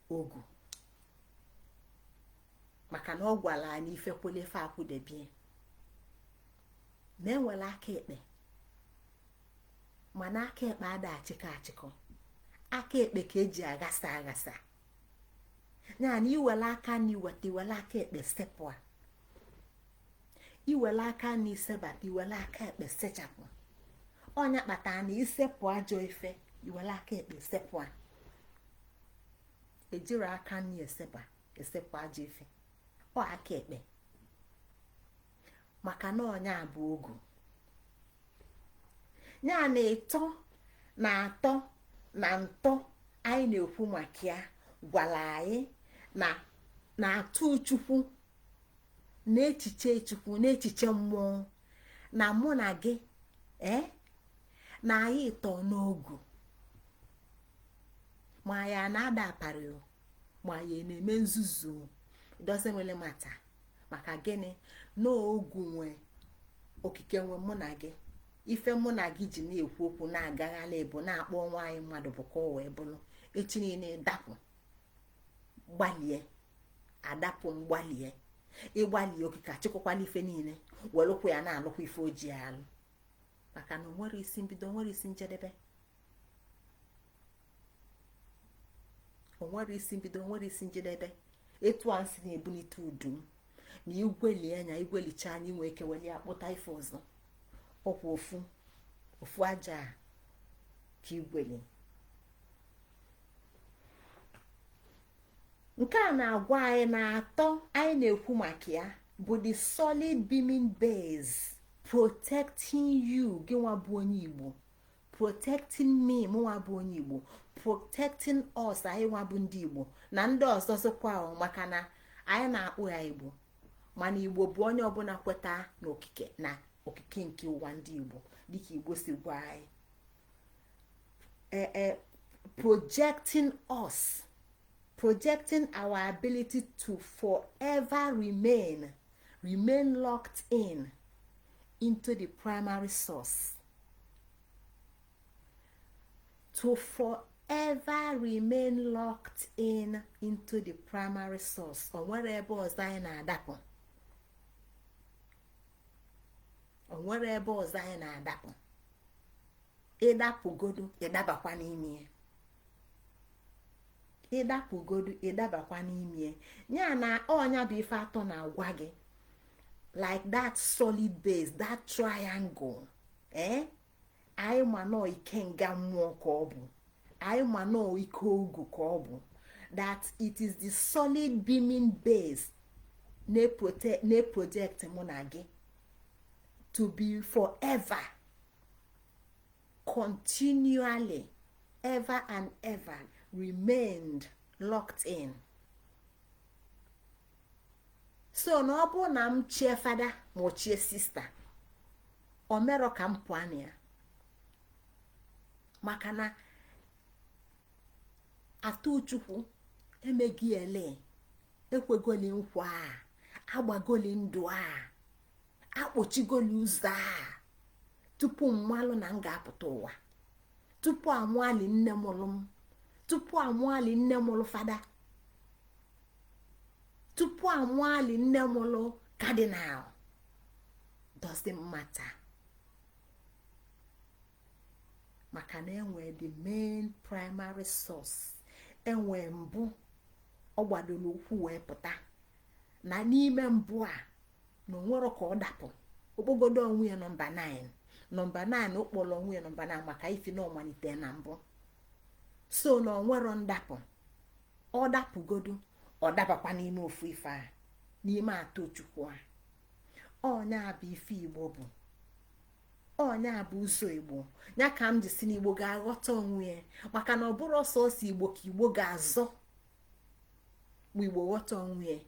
S1: ogu, maka na ọ gwara anyị ife kwele ife akwụdebie na enwere aka ekpe, mana aka ekpe ada achịkọ achịkọ. Aka ekpe ka eji aghasa aghasa ya. Na iwere aka na iweta, iwere aka ekpe sepụ a, iwere aka na isebata, iwere aka ekpe sechapụ. Ọnya kpatara na isepụ ajọ ife, iwere aka ekpe sepụ a. Ejiri aka nri esepụ esepụ ajọ ife, ọ aka ekpe, maka na ọnya bụ ogu ya na ịtọ na atọ na ntọ anyị na-ekwu maka ya. Gwara anyị na na-atụ Chukwu na echiche Chukwu na echiche mmụọ na mụ na gị ee na anyị tọ n'ogu, ma ya na-ada aparị, ma ya na-eme nzuzu, doesn't really matter. Maka gịnị? Na ogu nwe okike, nwe mụ na gị. Ife mụ na gị ji na-ekwu okwu, na-agagharị, bụ na-akpọ nwa anyị mmadụ, bụ ka ọ wee bụrụ echi niile dapụ gbalie, adapụ mgbalie, ịgbalie, okike achịkọkwala ife niile, welụkwa ya na-alụkwa ife ojii alụ, maka na onwere isi mbido, onwere isi njedebe. Onwere isi mbido, onwere isi njedebe. Etu a nsi na-ebulite udu m na igweli anya, igwelicha anya, inwe ike weli akpụta ife ọzọ. Ọkwa ofu ofu aja ka igweli. Nke a na-agwa anyị na atọ anyị na-ekwu maka ya bụ the solid beaming base protecting you, gị nwa bụ onye Igbo, protecting me, mụnwa bụ onye Igbo, protecting us, anyị nwa bụ ndị Igbo na ndị ọzọ sịkwa, maka na anyị na-akpụ ya Igbo, mana Igbo bụ onye ọbụla kweta n'okike na okike nke ụwa ndị Igbo, dịka Igbo si gwa anyị. Projecting us, projecting our ability to forever remain locked in into the primary source, to forever remain locked in into the primary source. O nwere ebe ọzọ anyị na-adapụ? O nwere ebe ọzọ anyị na-adapụ? Ịdapụgodu, ịdabakwa n'ime ya. Ịdapụgodu, ịdabakwa n'ime ya. Na ọnya bụ ife atọ na-agwa gị, like that solid base, that triangle. Anyị ma nọọ ikenga mmụọ ka ọ bụ, anyị ma nọọ ike ogu ka ọ bụ, that it is the solid beaming base na-project mụ na gị to be forever, continually, ever and ever remained locked in. So na ọ bụrụ na m chie fada ma ọ chie sista, o merọ ka m pụọ na ya, maka na atụ Chukwu emeghị ele, ekwegoli nkwa a, agbagoli ndụ a, akpọchigoli ụzọ a tupu mmalụ na m ga-apụta ụwa, tupu amụali nne mụrụ m, tupu amụali nne mụrụ fada, tupu amụali nne mụrụ cardinal. Doesn't matter, maka na enwe the main primary source, enwe mbụ ọ gbadoro ụkwụ wee pụta. Na n'ime mbụ a na onwero ka ọ dapụ. Okpogodo onwe ya nọmba 9, nọmba 9, okporo onwe ya nọmba 9, maka ifi na ọmalite na mbụ. So na onwero ndapụ. Ọ dapụgodo, ọ dabakwa n'ime ofu ife a. N'ime atọ Chukwu a, ọnya bụ ife Igbo bụ, ọnya bụ ụzọ Igbo. Ya ka m ji si n'Igbo ga-aghọta onwe ya, maka na ọ bụrụ ọsọsọ Igbo ka Igbo ga-azọ ma Igbo ghọta onwe ya.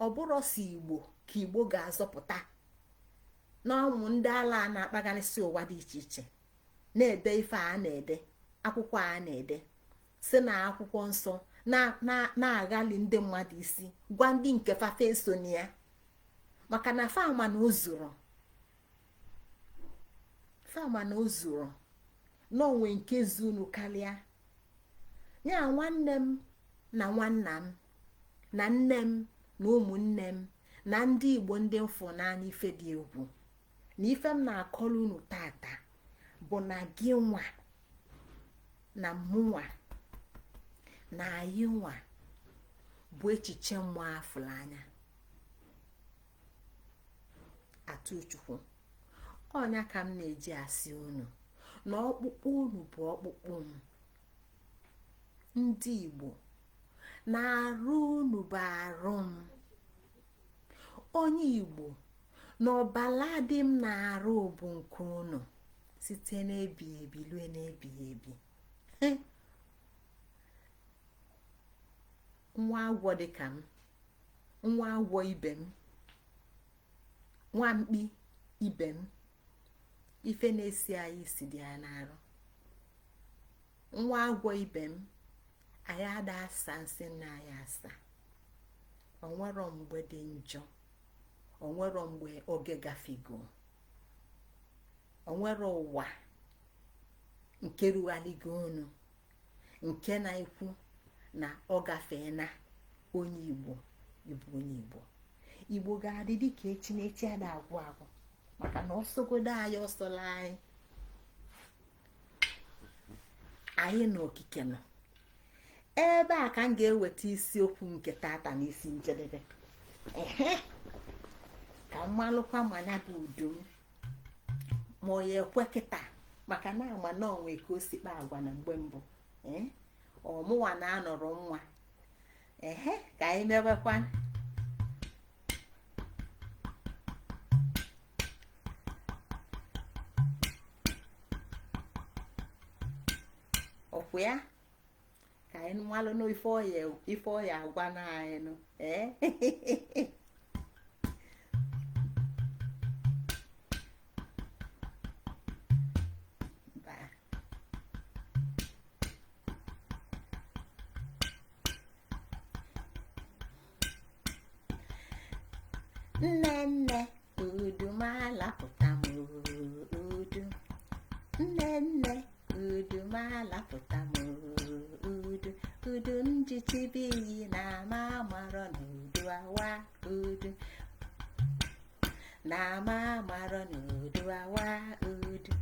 S1: Ọ bụrụ ọsọ Igbo ka Igbo ga-azọpụta na ụmụ ndị ala a na-akpagarịsị ụwa dị iche iche, na-ede ife a na-ede, akwụkwọ a na-ede si na akwụkwọ nsọ, na-aghali ndị mmadụ isi, gwa ndị nke fafe eso na ya, maka na fama na o zuru, fama na o zuru na onwe nke zunu karịa ya. Nwanne m na nwanna m na nne m na ụmụnne m na ndị Igbo, ndị mfụ n'anya, ife dị egwu na ife m na-akọrọ unu tata bụ na gị nwa na mụnwa na anyị nwa bụ echiche mmụọ afụrụ anya atụ Chukwu. Ọnya ka m na-eji asị unu na ọkpụkpụ unu bụ ọkpụkpụ m, ndị Igbo, na-arụ unu bụ arụ m, onye Igbo, na ọbala dị m na-arụ bụ nke unu, site n'ebighị ebi lue n'ebighị ebi. Nwa agwọ dịka m, nwa agwọ ibe m, nwa mkpi ibe m, ife na-esi anyị isi dị ya n'arụ. Nwa agwọ ibe m, anyị ada asa nsị nna anyị asa. Onwero mgbe dị njọ, onwero mgbe oge gafego, onwero ụwa nke rughaligo unu nke na-ekwu na ọ gafee na onye Igbo. Ịbụ onye Igbo, Igbo ga-adị dịka echi na echi ada agwụ agwụ, maka na ọsọgodo anyị ọsọla anyị, anyị na okike nọ ebe a. Ka m ga-eweta isiokwu nke tata n'isi njedebe. Ehe, ka m malụkwa ma ya bụ udu m ma ọ ya ekwe kịta, maka na ama na onwe ka o si kpa agwa na mgbe mbụ. Ee, ọmụwa na-anọrọ nwa. Ehe, ka anyị mewekwa. Ọkwụ ya ka anyị malụ nụ ife ọya agwa na anyị nụ. Ee, ba nne nne udu m alapụta m, udu nne nne udu m alapụta m, udu udu njichibi iyi na ama amarọ n'udu awa, udu na ama amarọ n'udu awa, udu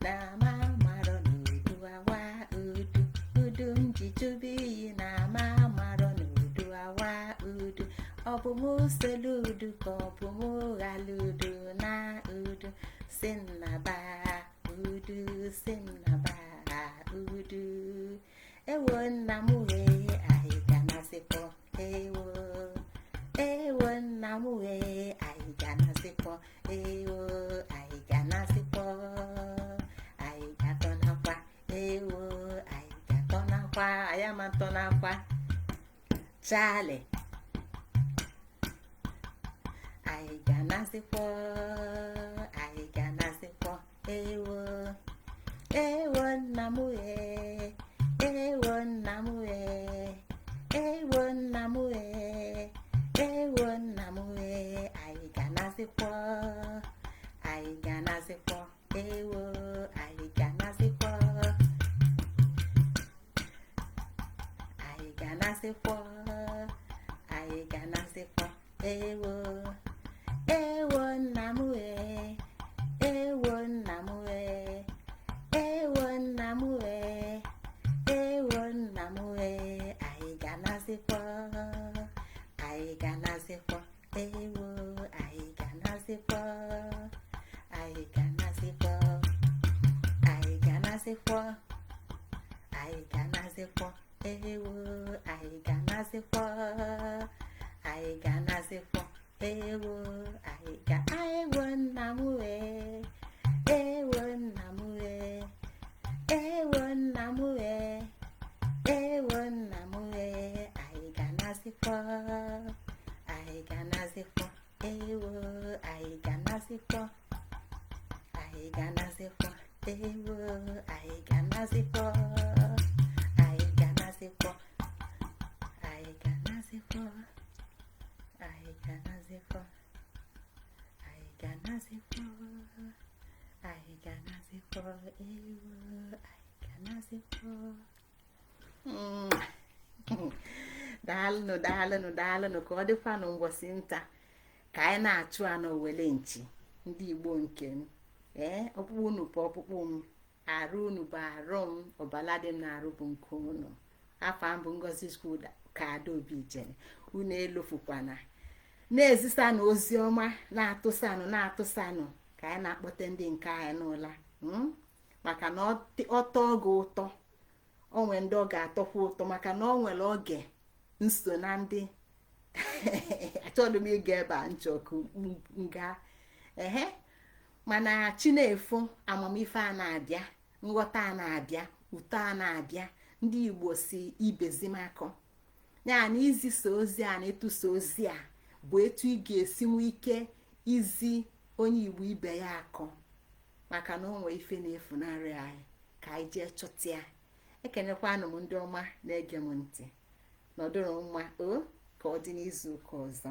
S1: na ama amarọ n'udu awa, udu udu njichibi iyi na ama amarọ n'udu awa, udu. Ọ bụ mụ selu udu ka ọ bụ mụ ghala udu na udu si nnaba, udu si nnaba, udu. Ewo nna m wee, anyị ga na-asịkpọ. Ewo, ewo nna m wee, anyị ga na-asịkpọ. Ewo, anyị ga na-asịkpọ, anyị ga-atọ n'akwa. Ewo, anyị ga-atọ n'akwa, anyị ama ntọ n'akwa. Chale, anyị ga na-asịkpọ, anyị ga na-asịkpọ. Ewo, ewo nna m wee, ewo nna m wee, ewo nna m wee, ewo nna m wee, anyị ga na-asịkpọ, anyị ga na-asịkpọ. Ewo, anyị ga na-asịkpọ, anyị ga na-asịkpọ, anyị ga na-asịkpọ. Ewo, ewo nna m wee, ewo nna m wee, ewo nna m wee, ewo nna m wee, anyị ga na-asịkpọ, anyị ga na-asịkpọ. Ewo, anyị ga na-asịkpọ, anyị ga na-asịkpọ, anyị ga na-asịkpọ, anyị ga na-asịkpọ. Ewo, anyị ga na-asịkpọ. Anyị ga-anazikwa. Ewo, anyị ga. Ewo nna m wee, ewo nna m wee, ewo nna m wee, ewo nna m wee. Anyị ga-anazikwa, anyị ga-anazikwa. Ewo, anyị ga-anazikwa, anyị ga-anazikwa. Ewo, anyị ga-anazikwa, anyị ga-anazikwa, anyị ga-anazikwa, anyị ga-anazikwa, anyị ga-anazikwa, anyị ga-anazikwa. Ewo, anyị ga-anazikwa. Daalụnụ, daalụnụ, daalụnụ. Ka ọ dịkwanụ ngwọsị nta ka anyị na-achụ anụ wele nchi. Ndị Igbo nke m, ee, ọkpụkpụ unu bụ ọkpụkpụ m, arụ unu bụ arụ m, ọbala dị m na-arụ bụ nke unu. Afọ mbụ Ngozi School ka Adaobi jere. Unu elofukwana na-ezisanụ ozi ọma, na-atụsanụ, na-atụsanụ, ka anyị na-akpọte ndị nke anyị n'ụla, maka na ọ tọọ gị ụtọ, o nwere ndị ọ ga-atọkwa ụtọ, maka na ọ nwere oge nso na ndị achọghị m ịga ebe a nchọkụ nga ehe. Mana chi na-efo, amamife a na-abịa, nghọta a na-abịa, uto a na-abịa. Ndị Igbo si ibezimakọ ya na izisa ozi a na ịtụsa ozi a bụ etu ị ga-esi nwee ike izi onye Igbo ibe ya akọ, maka na o nwee ife na-efunarị anyị ka anyị jee chọta ya. Ekenekwanụ m ndị ọma na-ege m ntị. Nọdụrụ mma o, ka ọ dị n'izu ụka ọzọ.